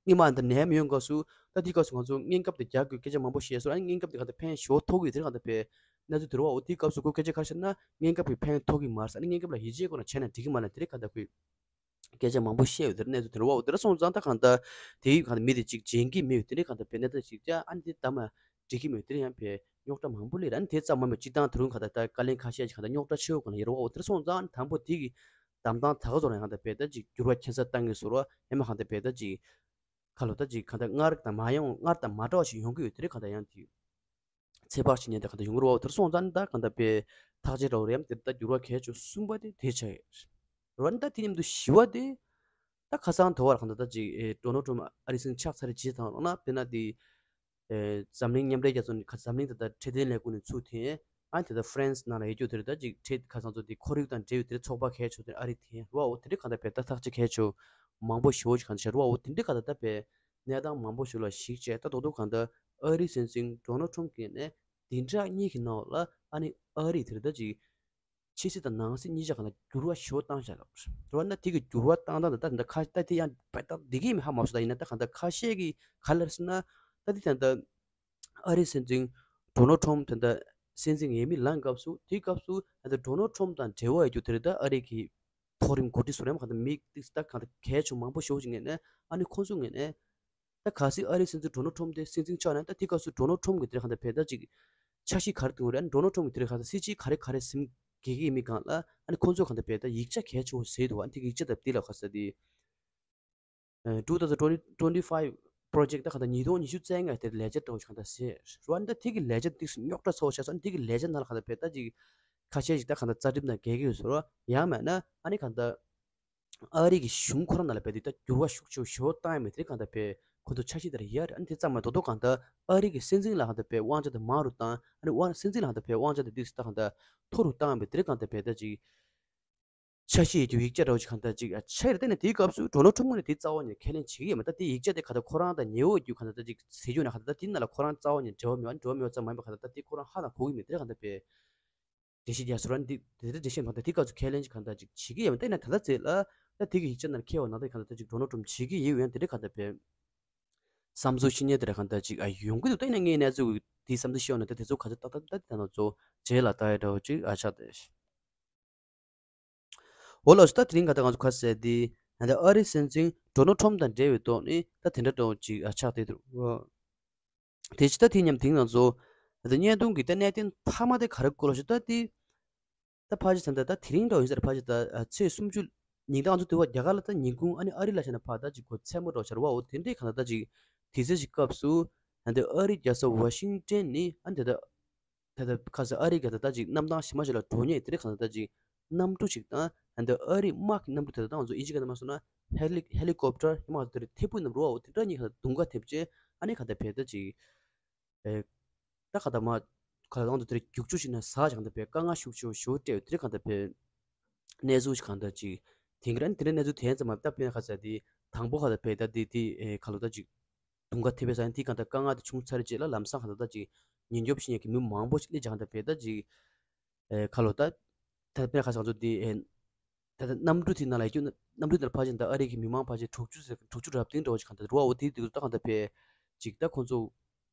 སྔོན་མ་འདི་ནད་ཡམས་ཡོང་སྐབས་སུ་ད་དེའི་སྐབས་སུ་ང་ཚོ་སྨན་ཁབ་དེ་རྒྱག་དགོས་སྐད་ཆ་མང་པོ་བཤད་སོང་། ཨ་ནི་སྨན་ཁབ་དེ་གང་ལྟར་ཕན་ཞོར་ཐོག་གི་དེར་གང་ལྟར་ཕན་གནས་ཚུལ་དེ་རུ་བ་འོ་དེའི་སྐབས་སུ་ཁོས་སྐད་ཆ་ག་རེ་བཤད་ན་སྨན་ཁབ་ཀྱིས་ཕན་ཐོགས་ཀྱི་མ་རེད། ཨ་ནི་སྨན་ཁབ་ལ་ཡིད་ཆེས་དགོས་ན་བྱས་ན་འགྲིག་གི་མ་རེད། དེ་རིགས་གང་ལྟར་ཁོས་སྐད་ཆ་མང་པོ་བཤད་ཡོད་དེར་གནས་ཚུལ་དེ་རུ་བ་འོ་དེ་ར་སོང་ཙང་ད་གང་ལྟར་དེའི་གང་ལྟར་མི་དེ་ཅིག་བྱེད་ཀྱི་མེད་དེ་རིགས་གང་ལྟར་ཕན་གནས་ཚུལ་ཞིག་ཅག་ཨ་ནི་དེ་ད་མ་འགྲིག་གི་མེད་དེ་རིགས་ཡང་ཕན་རྙོག་དྲ་མང་པོ་སླེབས་རེད། ཨ་ནི་དེ་ཙམ་མ་མེད་སྤྱིར་བཏང་དེ་རུ་གང་ལྟར་ད་བཀའ་བློན་ཁ་ཤས་ཀྱིས་གང་ལྟར་རྙོག་དྲ་ཆེ་བོ་གང་ལ་ཡོད་རུ་བ་འོ་དེ་ར་སོང་ཙང་དང་པོ་དེ་གི་གདམ་སྟངས་ད་ག་ཚོད་རང་གང་ལྟར་བས་ད་ཅིག་འགྱུར་བ་ཁྱད་མཚར་བཏང་གི་བཟོ་འདྲ་ཡང་མ་གང་ལྟར་བས་ད་ཅིག་ཁ་ལོ་ད་ཅིག་གང་ལྟར་སྔར་དང་མ་ཡོང་སྔར་དང་མ་འདྲ་བ་ཞིག་ཡོང་གི་ཡོད་དེ་རེད། གང་ལྟར་ཡང་དེ་ཚོད་དཔག་བྱེད་མཁན་དེ་གང་ལྟར་ཡོང་གི་རེད་བ། དེར་སོང་ཙང་ད་གང་ལྟར་བས་ཐག་གཅོད་འདྲ་བོ་རེད། ཡང་དེ་ད་འགྱུར་བ་གལ་ཆེ་གསུམ་པ་དེ་དེ་ཆགས་ཡོད་རེད་བ། ད་དེ་མཉམ་དུ་བཞི་བ་དེ་ད་ཁ་སང་དེ་བར་གང་ལྟར་ད་ཅིག་ཨེ་ཌོ་ནལ་ཊམ་ཨ་རི་སྲིད་འཛིན་ཆགས་ཚར་རྗེས་དང་ལོ་ན་དཔེར་ན་དེ། ཨེ་འཛམ་གླིང་མཉམ་འབྲེལ་རྒྱལ་ཚོགས་ནས་ཁ་འཛམ་གླིང་ད་ལྟ་འཕྲོད་བསྟེན་ལས་ཁུངས་ནས་ཚུར་འཐེན། ཨ་ནི་ད་ལྟ་ཧྥ་རན་སི་ནང་ལ་ཡོད་རྒྱུ་དེ་རེད། ད་ཅིག་འཕྲོད་ཁ་སང་ཚོ་དེ་ཁོར་ཡུག་དང་འབྲེལ་བའི་དེ་རེད། ཚོགས་པ་གལ་ཆེ་དེ་ཨ་རི་འཐེན་རེད་བ། འོ་དེ་འདྲའི་གང་ལྟར་བས་ད་ཐག་གཅོད་གལ་ཆེ་མང་པོ་ཞེ་པོ་ཅིག་གང་བྱས་རེད་བ། འོ་དེ་འདྲའི་གང་ལྟར་ད་བས་གནས་སྟངས་མང་པོ་ཞིག་ལ་གཞིགས་བྱས་ད་རྡོག་རྡོག་གང་ལྟར་ཨ་རིའི་སྲིད་འཛིན་ཌོ་ནལ་ཊམ་གྱི་ནས་བདུན་ཕྲག་གཉིས་ཀྱི་ནང་ལ་ཨ་ནི་ཨ་རི་དེ་རེད་ད་ཅིག་ཕྱི་སྲིད་དང་ནང་སྲིད་གཉིས་ཆ་གང་ལ་འགྱུར་བ་ཞེ་པོ་བཏང་བཞག་ལབ་རེད་བ། ན་དེ་གི་འགྱུར་བ་བཏང་སྟངས་དེ་ད་ད་ཁ་ད་དེ་ཡང་བས་ད་འདི་གས་མི་ཧ་མ་སོང་། ད་ཡིན་ན་ད་གང་ལྟར་ཁ་ཤས་ཀྱིས་ག་ལབ་ཟེར་ན་ད་དེ་ད་ལྟ་ཨ་རིའི་སྲིད་འཛིན་ཌོ་ནལ་ཊམ་ད་ལྟ་སྲིད་འཛིན་འོས་མི་ལངས་སྐབས་སུ་དེའི་སྐབས་སུ་ད་ལྟ་ཌོ་ནལ་ཊམ་དང་འབྲེལ་བ་ཡོད་རྒྱུ་དེ་རེད། ད་ཨ་རི་གི་མཐོ་རིམ་འགོ་ཁྲིད་སུ་རེད་མ་གང་ལྟར་མི་ད་གང་ལྟར་གལ་ཆེ་མང་པོ་ཞེ་པོ་ཅིག་ངོས་ནས་ཨ་ནི་ཁོང་ཚོ་ངོས་ནས། ད་གལ་སྲིད་ཨ་རིའི་སྲིད་འཛིན་ཌོ་ནལ་ཊམ་དེ་སྲིད་འཛིན་ཆགས་ན་ད་དེ་སྐབས་སུ་ཌོ་ནལ་ཊམ་གྱི་དེར་གང་ལྟར་བས་ད་ཅིག་འཆར་གཞི་ག་རེ་བཏིང་ཡོད་རེད། ཨ་ནི་ཌོ་ནལ་ཊམ་གྱི་དེར་གང་ལྟར་སྲིད་ཇུས་ག་རེ་ག་རེ་ཟིན་དགོས་ཀྱི་ཡིན་མིན་སྒང་ལ་ཨ་ནི་ཁོང་ཚོས་གང་ལྟར་བས་ད་ཡིག་ཆ་གལ་ཆེ་བོ་བཟོས་འདུག་ཨ་ནི་དེ་ཡིག་ཆ་དང་དེ་ལ་ག་ཟེར་དེ་two thousand twenty twenty-five project ད་གང་ལྟར་ཉིས་སྟོང་ཉི་ཤུ་རྩ་ལྔ་དེར་ལས་འཆར་འདྲ་བོ་ཞིག་གང་ལྟར་བཟོས་རེད། ཨ་ནི་ད་དེ་གི་ལས་འཆར་ཏིག་ཙམ་རྙོག་དྲ་ཚ་བོ་ཆགས་སོང་། ཨ་ནི་དེ་གི་ལས་འཆར་ནང་ལ་གང་ལྟར་བས་ད་ཅིག་ ཁ་ཤས་ཤིག་ད་གང་ལྟར་རྩ་ཁྲིམས་དང་འགལ་གྱི་ཡོད་ཟེར་བ། ཡང་མེད་ན་ཨ་ནི་གང་ལྟར་ཨ་རི་གི་གཞུང་ཁོ་རང་ནང་ལ་རྦད་དེ་ད་འགྱུར་བ་ཤུགས་ཆེ་ཞེ་པོ་བཏང་ཡ་མེད་དེ་གང་ལྟར་རྦད་ཁོ་ཚོ་འཆར་གཞི་དེ་རེད་ཡ་རེད། ཨ་ནི་དེ་ཙམ་མ་རྡོག་རྡོག་གང་ལྟར་ཨ་རི་གི་སྲིད་འཛིན་ལ་གང་ལྟར་རྦད་དབང་ཆ་དེ་མང་རུ་བཏང་། ཨ་ནི་དབང་སྲིད་འཛིན་ལ་གང་ལྟར་རྦད་དབང་ཆ་དེ་ཏོག་ཙམ་ད་གང་ལྟར་མཐོ་རུ་བཏང་ཡ་མེད་དེ་གང་ལྟར་རྦད་ད་ཅིག་འཆར་གཞི་ཡོད་རྒྱུ་ཡིག་ཆ་འདྲ་བོ་ཅིག་གང་ལྟར་ཅིག་ཨ་ཆགས་ཡོད་རེད། དེ་ནས་དེའི་སྐབས་སུ་ཌོ་ནལ་ཊམ་ངོས་ནས་དེ་རྩ་བ་ནས་ཁས་ལེན་བྱེད་ཀྱི་ཡོད་མ་རེད། ད་དེ་ཡིག་ཆ་དེ་གང་ལྟར་ཁོ་རང་དང་ཉེ་བོ་ཡོད་རྒྱུ་གང་ལྟར་ད་ཅིག་ཟེར་རྒྱུ་ན་གང་ལྟར་ད་དེ་ནང་ལ་ཁོ་རང་རྩ་བ་ནས་འབྲེལ་བ་མེད་པ་འབྲེལ་བ་མེད་པ་ཙམ་མ་ཡིན་པ་གང་ལྟར་ད་དེ་ཁོ་རང་ཧ་ལས་གོ་གི་མེད་དེ་གང་ལྟར་རྦད་འགྲེལ་བཤད་རྒྱག་ཟེར་བ་ནི་དེ་དེ་འདྲ་འགྲེལ་བཤད་མ་གཏོགས་དེ་སྐབས་སུ་ཁས་ལེན་ཅིག་གང་ལྟར་ཅིག་བྱེད་ཀྱི་ཡོད་མ་རེད། ད་ཡིན་ན་ད་ལྟ་ཚེ་ལ་ད་དེ་གི་ཡིག་ཆ་ནང་ཁེལ་བ་ནང་ད་གང་ལྟར་ད་ཅིག་ཌོ་ནལ་ཊམ་བྱེད་ཀྱི་ཡོད་ཡང་དེ་འདྲ་གང་ལྟར་རྦད་བསམ་ཚུལ་བཤད་མཁན་དེ་འདྲ་གང་ལྟར་ཅིག་ཨ་ཡོང་གི་འདུག་ད་ཡིན་ན་ངའི་གནས་ཚུལ་དེ་བསམ་ཚུལ་བཤད་ཡོང་ན་ད་དེ་ཚོ་ག་ཚོད་ཏག་ཏག་ད་དེ་ད་ང་ཚོ་རྗེས་ལ་ལྟ་ཡ་འདྲ་བོ་ཅིག་ཨ་ཆགས་ཏེ། འོ་ལགས་སོ། ད་དེ་རིང་ག་ད་ང་ཚོ་ག་ཟེར་དེ་ད་ཨ་རི་སྲིད་འཛིན་ཌོ་ནལ་ཊམ་དང་འབྲེལ་བའི་ཐོག་ནས་ད་དེ་འདྲ་འདྲ་བོ་ཅིག་ཨ་ཆགས་ཏེ་འདུག་དེ་ཕྱི་ད་དེ་མཉམ་དེང་ང་ཚོ་ད་བརྙན་ཐུང་གི་ད་གནད་དོན་མཐའ་མ་དེ་ག་རེ་སྐོར་ལ་ཞུ་ད་དེ་ད་ཕལ་ཆེར་ད་ད་ད་དེ་རིང་འདྲ་བོ་ཡིན་ས་རེད། ཕལ་ཆེར་ད་ཨ་ཚེས་སུམ་ཅུ་ཉིན་ད་ང་ཚོ་དུས་བབ་རྒྱ་གར་ལ་ད་ཉིན་གུང་ཨ་ནི་ཨ་རི་ལ་བྱས་ན་ཕར་ད་ཅིག་གོ་མཚན་མོ་འདྲ་བོ་ཆགས་རེད་བ། འོ་དེ་འདྲའི་གང་ལྟར་ད་ཅིག་དུས་ཚོད་ཅིག་སྐབས་སུ་ད་ལྟ་ཨ་རི་རྒྱལ་ས་ཝ་ཤིང་ཏན་ནས་ཨ་ནི་ད་ལྟ་ད་ལྟ་ཁ་སང་ཨ་རིའི་ག་ད་ལྟ་ཅིག་གནམ་ཐང་ཕྱི་མ་ཞིག་ལ་འགྲོ་མཁན་དེ་འདྲ་གང་ལྟར་ད་ཅིག་གནམ་གྲུ་ཞིག་དང་ཨ་ནི་ཨ་རིའི་དམག་གི་གནམ་གྲུ་དེ་ལྟ་ང་ཚོ་ཨིན་ཇི་སྐད་ནང་མ་སོང་ན་ཧེ་ལི་ཧེ་ལི་ཀོབ་ཊར་ཡང་མ་དེ་འདྲ་ཐད་འཕུར་གནམ་གྲུ་བ་འོ་དེ་འདྲ་གཉིས་གང་ལྟར་དུང་དཀར་ཐེབས་རྗེས་ཨ་ནི་གང་ལྟར་བས་ད་ཅིག་ཨེ་ད་གང་ལྟར་མ་ག་ལ་ང་ཚོ་དེ་འདྲ་རྒྱུག་ཆུ་ཞིག་ན་ཟག་གང་ལྟར་བས་དཀའ་ངལ་ཤུགས་ཆེ་ཞེ་པོ་སྤྲད་ཡོད་དེ་འདྲ་གང་ལྟར་བས་གནས་ཚུལ་ཞིག་གང་ལྟར་ཅིག་དེང་གི་ར་ནི་དེ་འདྲ་གནས་ཚུལ་དེ་ཙམ་མ་ད་དཔེར་ན་ཁ་ས་དེ་དང་པོ་གང་ལྟར་བས་ད་དེ་དེ་ཨེ་ག་ལོ་ད་ཅིག་དུང་དཀར་ཐེབས་པའི་ས་ཡིན་དེ་གང་ལྟར་དཀའ་ངལ་དེ་བྱུང་ཚར་རྗེས་ལ་ལམ་སང་གང་ལྟར་ད་ཅིག་ཉེན་སྐྱོབ་བྱེད་མཁན་གྱི་མི་མང་པོ་ཞིག་སླེབས་ཀྱང་གང་ལྟར་བས་ད་ཅིག་ཨེ་ཁ་ལོ་ད་ད་དཔེར་ན་ཁ་སང་ཚོ་དེ་ཨེ་ད་ལྟ་གནམ་གྲུ་དེ་ནང་ལ་ཡོད་རྒྱུ་གནམ་གྲུ་དེ་ལ་ཕལ་ཆེར་ད་ཨ་རི་གི་མི་མང་ཕལ་ཆེར་དྲུག་ཅུ་ཙམ་དྲུག་ཅུ་རབ་བརྟན་འདྲ་བོ་ཞིག་གང་ལྟར་རུ་བ་འོ་དེ་དུས་ད་གང་ལྟར་བས་ཅིག་ད་ཁོང་ཚོ་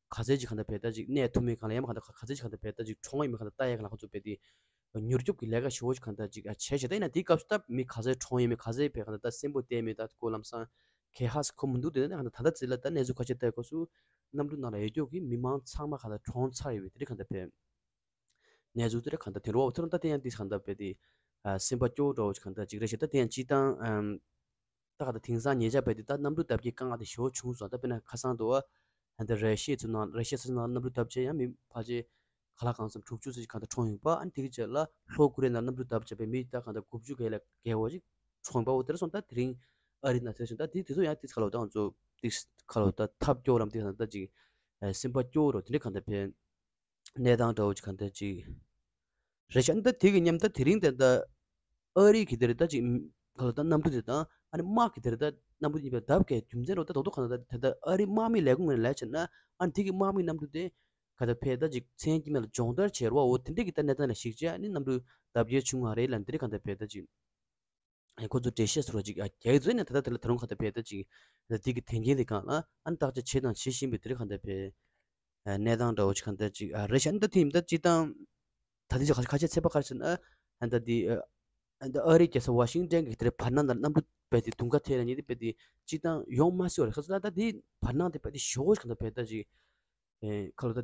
ག་ཚད་ཅིག་གང་ལྟར་བས་ད་ཅིག་གནས་ཐུབ་མིན་གང་ལ་ཡང་མ་གང་ལྟར་ག་ཚད་ཅིག་གང་ལྟར་བས་ད་ཅིག་གྲོངས་ཡོད་མིན་གང་ལྟར་ལྟ་ཡ་གང་ལ་ཁོང་ཚོ་བས་དེ་མྱུར་སྐྱོབ་ཀྱི་ལས་ཀ་ཞེ་པོ་ཞིག་གང་ལྟར་ཅིག་ཨ་བྱས་བྱས་ད་ཡིན་ན་དེའི་སྐབས་སུ་ད་མི་ག་ཚད་གྲོངས་ཡོད་མེད་ག་ཚད་བས་གང་ལྟར་ད་གསོན་པོ་བསྡད་མེད་ད་ཁོ་ལམ་སང་གས་ཧ་སི་ཁོ་མི་འདུག་དེ་ནས་གང་ལྟར་ད་ལྟ་ཚེ་ལ་ད་གནས་ཚུལ་ཁ་ཤས་ལྟ་ཡི་སྐབས་སུ་གནམ་གྲུ་ནང་ལ་ཡོད་རྒྱུ་གི་མི་མང་ཚང་མ་གང་ལྟར་གྲོངས་ཚར་ཡོད་པའི་དེ་རིགས་གང་ལྟར་བས་གནས་ཚུལ་དེ་རིགས་གང་ལྟར་དེ་རུ་བ་འོ་ཐོ་རང་ད་དེ་ཡང་དེ་གང་ལྟར་བས་དེ་ཨ་སེམས་པ་སྐྱོ་བོ་འདྲ་བོ་ཞིག་གང་ལྟར་ཅིག་རེད་ཤག་ད་དེ་ཡང་སྤྱི་བཏང་ཨམ། ད་ག་ད་དེང་སང་ཉེ་ཆར་བས་དེ་ད་གནམ་གྲུ་བརྡབ་སྐྱེས་དཀའ་ངལ་དེ་ཞེ་པོ་བྱུང་སོང་། ད་དཔེར་ན་ཁ་སང་དུ་བ་ད་ར་ཤི་ཡ་ཚོ་ནང་ར་ཤི་ཡ་ས་ཆ་ནང་གནམ་གྲུ་བརྡབ་བྱས་ཡང་མི་ཕལ་ཆེར་ག་ལ་གང་འཚམ་དྲུག་ཅུ་ཙམ་ཞིག་གང་ལྟར་གྲོངས་ཡོང་པ། ཨ་ནི་དེ་གི་རྗེས་ལ་ལྷོ་ཀོ་རི་ཡ་ནང་གནམ་གྲུ་བརྡབ་བྱས་པའི་མི་ད་གང་ལྟར་དགུ་བཅུ་གི་ལ་བརྒལ་བ་ཞིག་གྲོངས་པ་འོ་དེར་སོང་། ད་དེ་རིང་ཨ་རི་ན་དེར་སོང་ད་དེ་དེ་ཚོ་ཡང་དེ་ཁ་ལོ་ད་ང་ཚོ་དེ་ཁ་ལོ་ད་ཐབས་སྐྱོ་རམ་དེ་གང་ལྟར་ཅིག་སེམས་པ་སྐྱོ་བོ་རོ་དེ་འདྲ་གང་ལྟར་ཕན། གནས་སྟངས་འདྲ་བོ་ཅིག་གང་ལྟར་ཅིག་རེད་ཤག་ཨ་ནི་ད་དེ་གི་མཉམ་ད་དེ་རིང་དེ་ད་ཨ་རི་གི་དེ་རེད་ད་ཅིག་ག་ལ་ད་གནམ་གྲུ་དེ་དང་ཨ་ནི་དམག་གི་དེ་རེད་ད་གནམ་གྲུ་གཉིས་པའི་བརྡབ་སྐྱེས་རྒྱུ་མཚན་རོ་ད་དོག་དོག་གང་ལྟར་ད་དེ་ད་ཨ་རི་དམག་མི་ལས་ཁུངས་ངོས་ནས་ལས་བྱས་ན་ཨ་ནི་དེ་གི་དམག་མི་གནམ་གྲུ་དེ་ག་ད་ཕེ་ད་ཅིག་མཚན་སྐྱི་མེད་ལ་སྦྱོང་བརྡར་བྱས་རོ་འོ་དེ་འདྲ་གི་ད་གནས་སྟངས་ལ་གཞིགས་བྱས་ཨ་ནི་གནམ་གྲུ་བརྡབ་སྐྱེས་བྱུང་བ་རེད་ལ་དེ་འདྲ་གང་ལྟར་ཕེ་ད་ཅིག་ཁོ་ཚོ་འགྲེལ་བཤད་ཟུར་བ་ཅིག་ཨ་རྒྱག་ཡོད་ཚོད་ནས་ད་ལྟ་དེ་ལ་ད་རུང་གང་ལྟར་བས་ད་ཅིག་ད་དེ་གི་དོན་རྐྱེན་དེ་གང་ལ་ཨ་ནི་བརྟག་དཔྱད་བྱེད་དང་བྱེད་བཞིན་པའི་དེ་རིགས་གང་ལྟར་བས་གནས་སྟངས་འདྲ་བོ་ཅིག་གང་ལྟར་ཅིག་ཨ་རེད་ཤག་ཨ་ནི་ད་དེ་ཡིན་ད་ཅིག་དང་ད་དེ་ཅིག་ཁ་ཁ་ཆེ་ཚད་པ་ག་རེ་ཟེར་ན་ཨ་ནི་ད་དེ་ཨ་ནི་ད་ཨ་རི་རྒྱལ་ས་ཝ་ཤིང་ཏན་གི་དེ་རིགས་བར་སྣང་ལ་གནམ་གྲུ་བས་དེ་དུང་དཀར་ཐེབས་ལ་ཉེ་དེ་བས་དེ་ཅིག་དང་ཡོང་མ་སྲིད་པ་རེད། ཁ་ཚ་ད་ད་དེ་བར་སྣང་དེ་བས་དེ་ཞོ་ཞིག་གང་ལྟར་བས་ད་ཅིག་ཨེ་ཁ་ལོ་ད་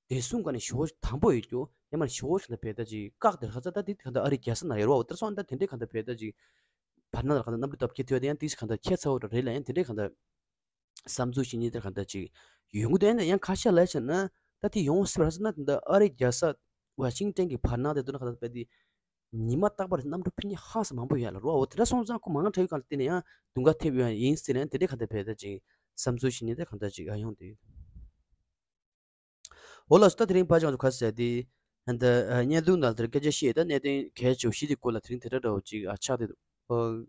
བདེ་སྲུང་ག་ནས་ཞོ་དམ་པོ་ཡོད་རྒྱུ་ཡང་མ་ཞོ་ཞིག་ད་བས་ད་ཅིག་བཀག་དེར་ཁ་ཚ་ད་དེ་ག་ད་ཨ་རི་རྒྱལ་ས་ན་ཡོད་རོ་དེར་སོང་ད་དེ་འདྲའི་ག་ད་བས་ད་ཅིག་བར་ན་ལ་ག་ད་གནམ་གྲུ་བརྡབ་སྐྱེ་ཐུབ་ཡ་དེ་ཡང་དེ་ཞིག་ག་ད་ཁྱད་མཚར་བོ་རེད་ལ་ཡང་དེ་འདྲའི་ག་ད་བསམ་ཚུལ་ཞིག་ཉིད་དེར་ག་ད་ཅིག་ཡོང་གི་དོན་ཡང་ཁ་ཤས་ལ་བྱས་ན་ད་དེ་ཡོང་སྲིད་པ་ར་ཟེར་ན་དེ་ད་ཨ་རི་རྒྱལ་ས་ཝ་ཤིང་ཏན་གི་བར་སྣང་དེ་དུ་ན་ག་ད་བས་དེ་ཉི་མ་རྟག་པར་གནམ་གྲུ་ཕུ་ཉི་ཧང་སང་མང་པོ་ཡོད་ལ་རོ་འོ་དེ་འདྲ་སོང་ཙང་ཁོ་མང་དྲགས་ཡོད་ག་ལ་བརྟེན་ནས་ཡང་དུང་དཀར་ཐེབས་ཡོད་ཡིན་ཟེར་ནས་དེ་འདྲའི་ག་ད་བས་ད་ཅིག་བསམ་ཚུལ་ཞིག་ཉིད་དེར་ག་ད་ཅིག་ཨ་ཡོང་དུས། འོ་ལགས་སོ། ད་དེ་རིང་ཕལ་ཆེར་ང་ཚོ་ག་ཟེར་དེ། ད་བརྙན་ཐུང་ནང་དེར་སྐད་ཆ་བཤད་ད་གནད་དོན་གལ་ཆེ་བ་བཞི་དེ་སྐོར་ལ་དེ་རིང་དེ་འདྲ་འདྲ་བོ་ཅིག་ཨ་ཆགས་དེ་འདུག་ཨོ།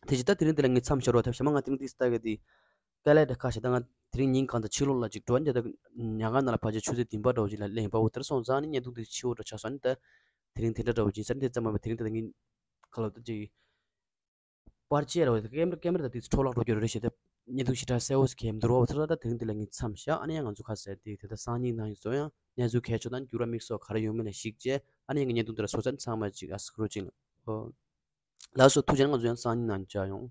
དེ་བཞིན་ད་དེ་རིང་དེ་ལ་ངས་མཚམས་བཞག་རོགས་ཐབས་ཞྭ་མ་ང་དེ་རིང་དེ་ལྟ་གི་དེ། དཀའ་ལས་འདྲ་ཁ་ཤས་ད་ང་དེ་རིང་ཉིན་གང་དང་ཕྱི་ལོགས་ལ་ཅིག་འགྲོ་ཉལ་ད་ཉལ་ཁང་ནང་ལ་ཕལ་ཆེར་ཆུ་ཚོད་བདུན་པ་འདྲ་བོ་ཅིག་ལ་སླེབས་པ་འོ་དེར་སོང་ཙང་ནི་བརྙན་ཐུང་དེ་ཕྱི་བོ་འདྲ་ཆགས་སོང་ནི་ད། དེ་རིང་དེ་འདྲ་འདྲ་བོ་ཅིག་ས་ནི་དེ་ཙམ་མ་མ་དེ་རིང་དེ་ལ་ངས་ཁ་ལོ་ད་ཅིག་པར་ཆས་ར་བ་ཀེམ་ར་ཀེམ་ར་ད་ཏིག་འཕྲོ་བརླག་འགྲོ་རྒྱུ་རེད་ཞེས་ཏེ་བརྙན་ཐུང་ཞེ་དྲག་གསལ་བོ་ཞིག་གས་མི་འདུག་རོགས་པ་ཚོ་ད་དེ་རིང་འདི་ལ་ངས་མཚམས་བཞག་ཨ་ནི་ཡང་ང་ཚོ་ཁ་གསལ་ཏེ་དེ་ལྟར་སང་ཉིན་གནངས་ཉིན་ཚོ་ཡང་གནས་ཚུལ་གལ་ཆེ་དང་འགྱུར་བ་དམིགས་སུ་ག་རེ་ཡོང་མིན་ལ་གཞིགས་རྗེས་ཨ་ནི་ཡང་ངས་བརྙན་ཐུང་འདི་ལ་བཟོ་ཚར་ཚང་མ་ཅིག་ཨ་སི་ཁུ་རུ་ཅིག་ལ་ཨོ། ལགས་སོ་ཐུགས་རྗེ་གནང་། ང་ཚོ་ཡང་སང་ཉིན་གནངས་ཉིན་མཇལ་ཡོང་།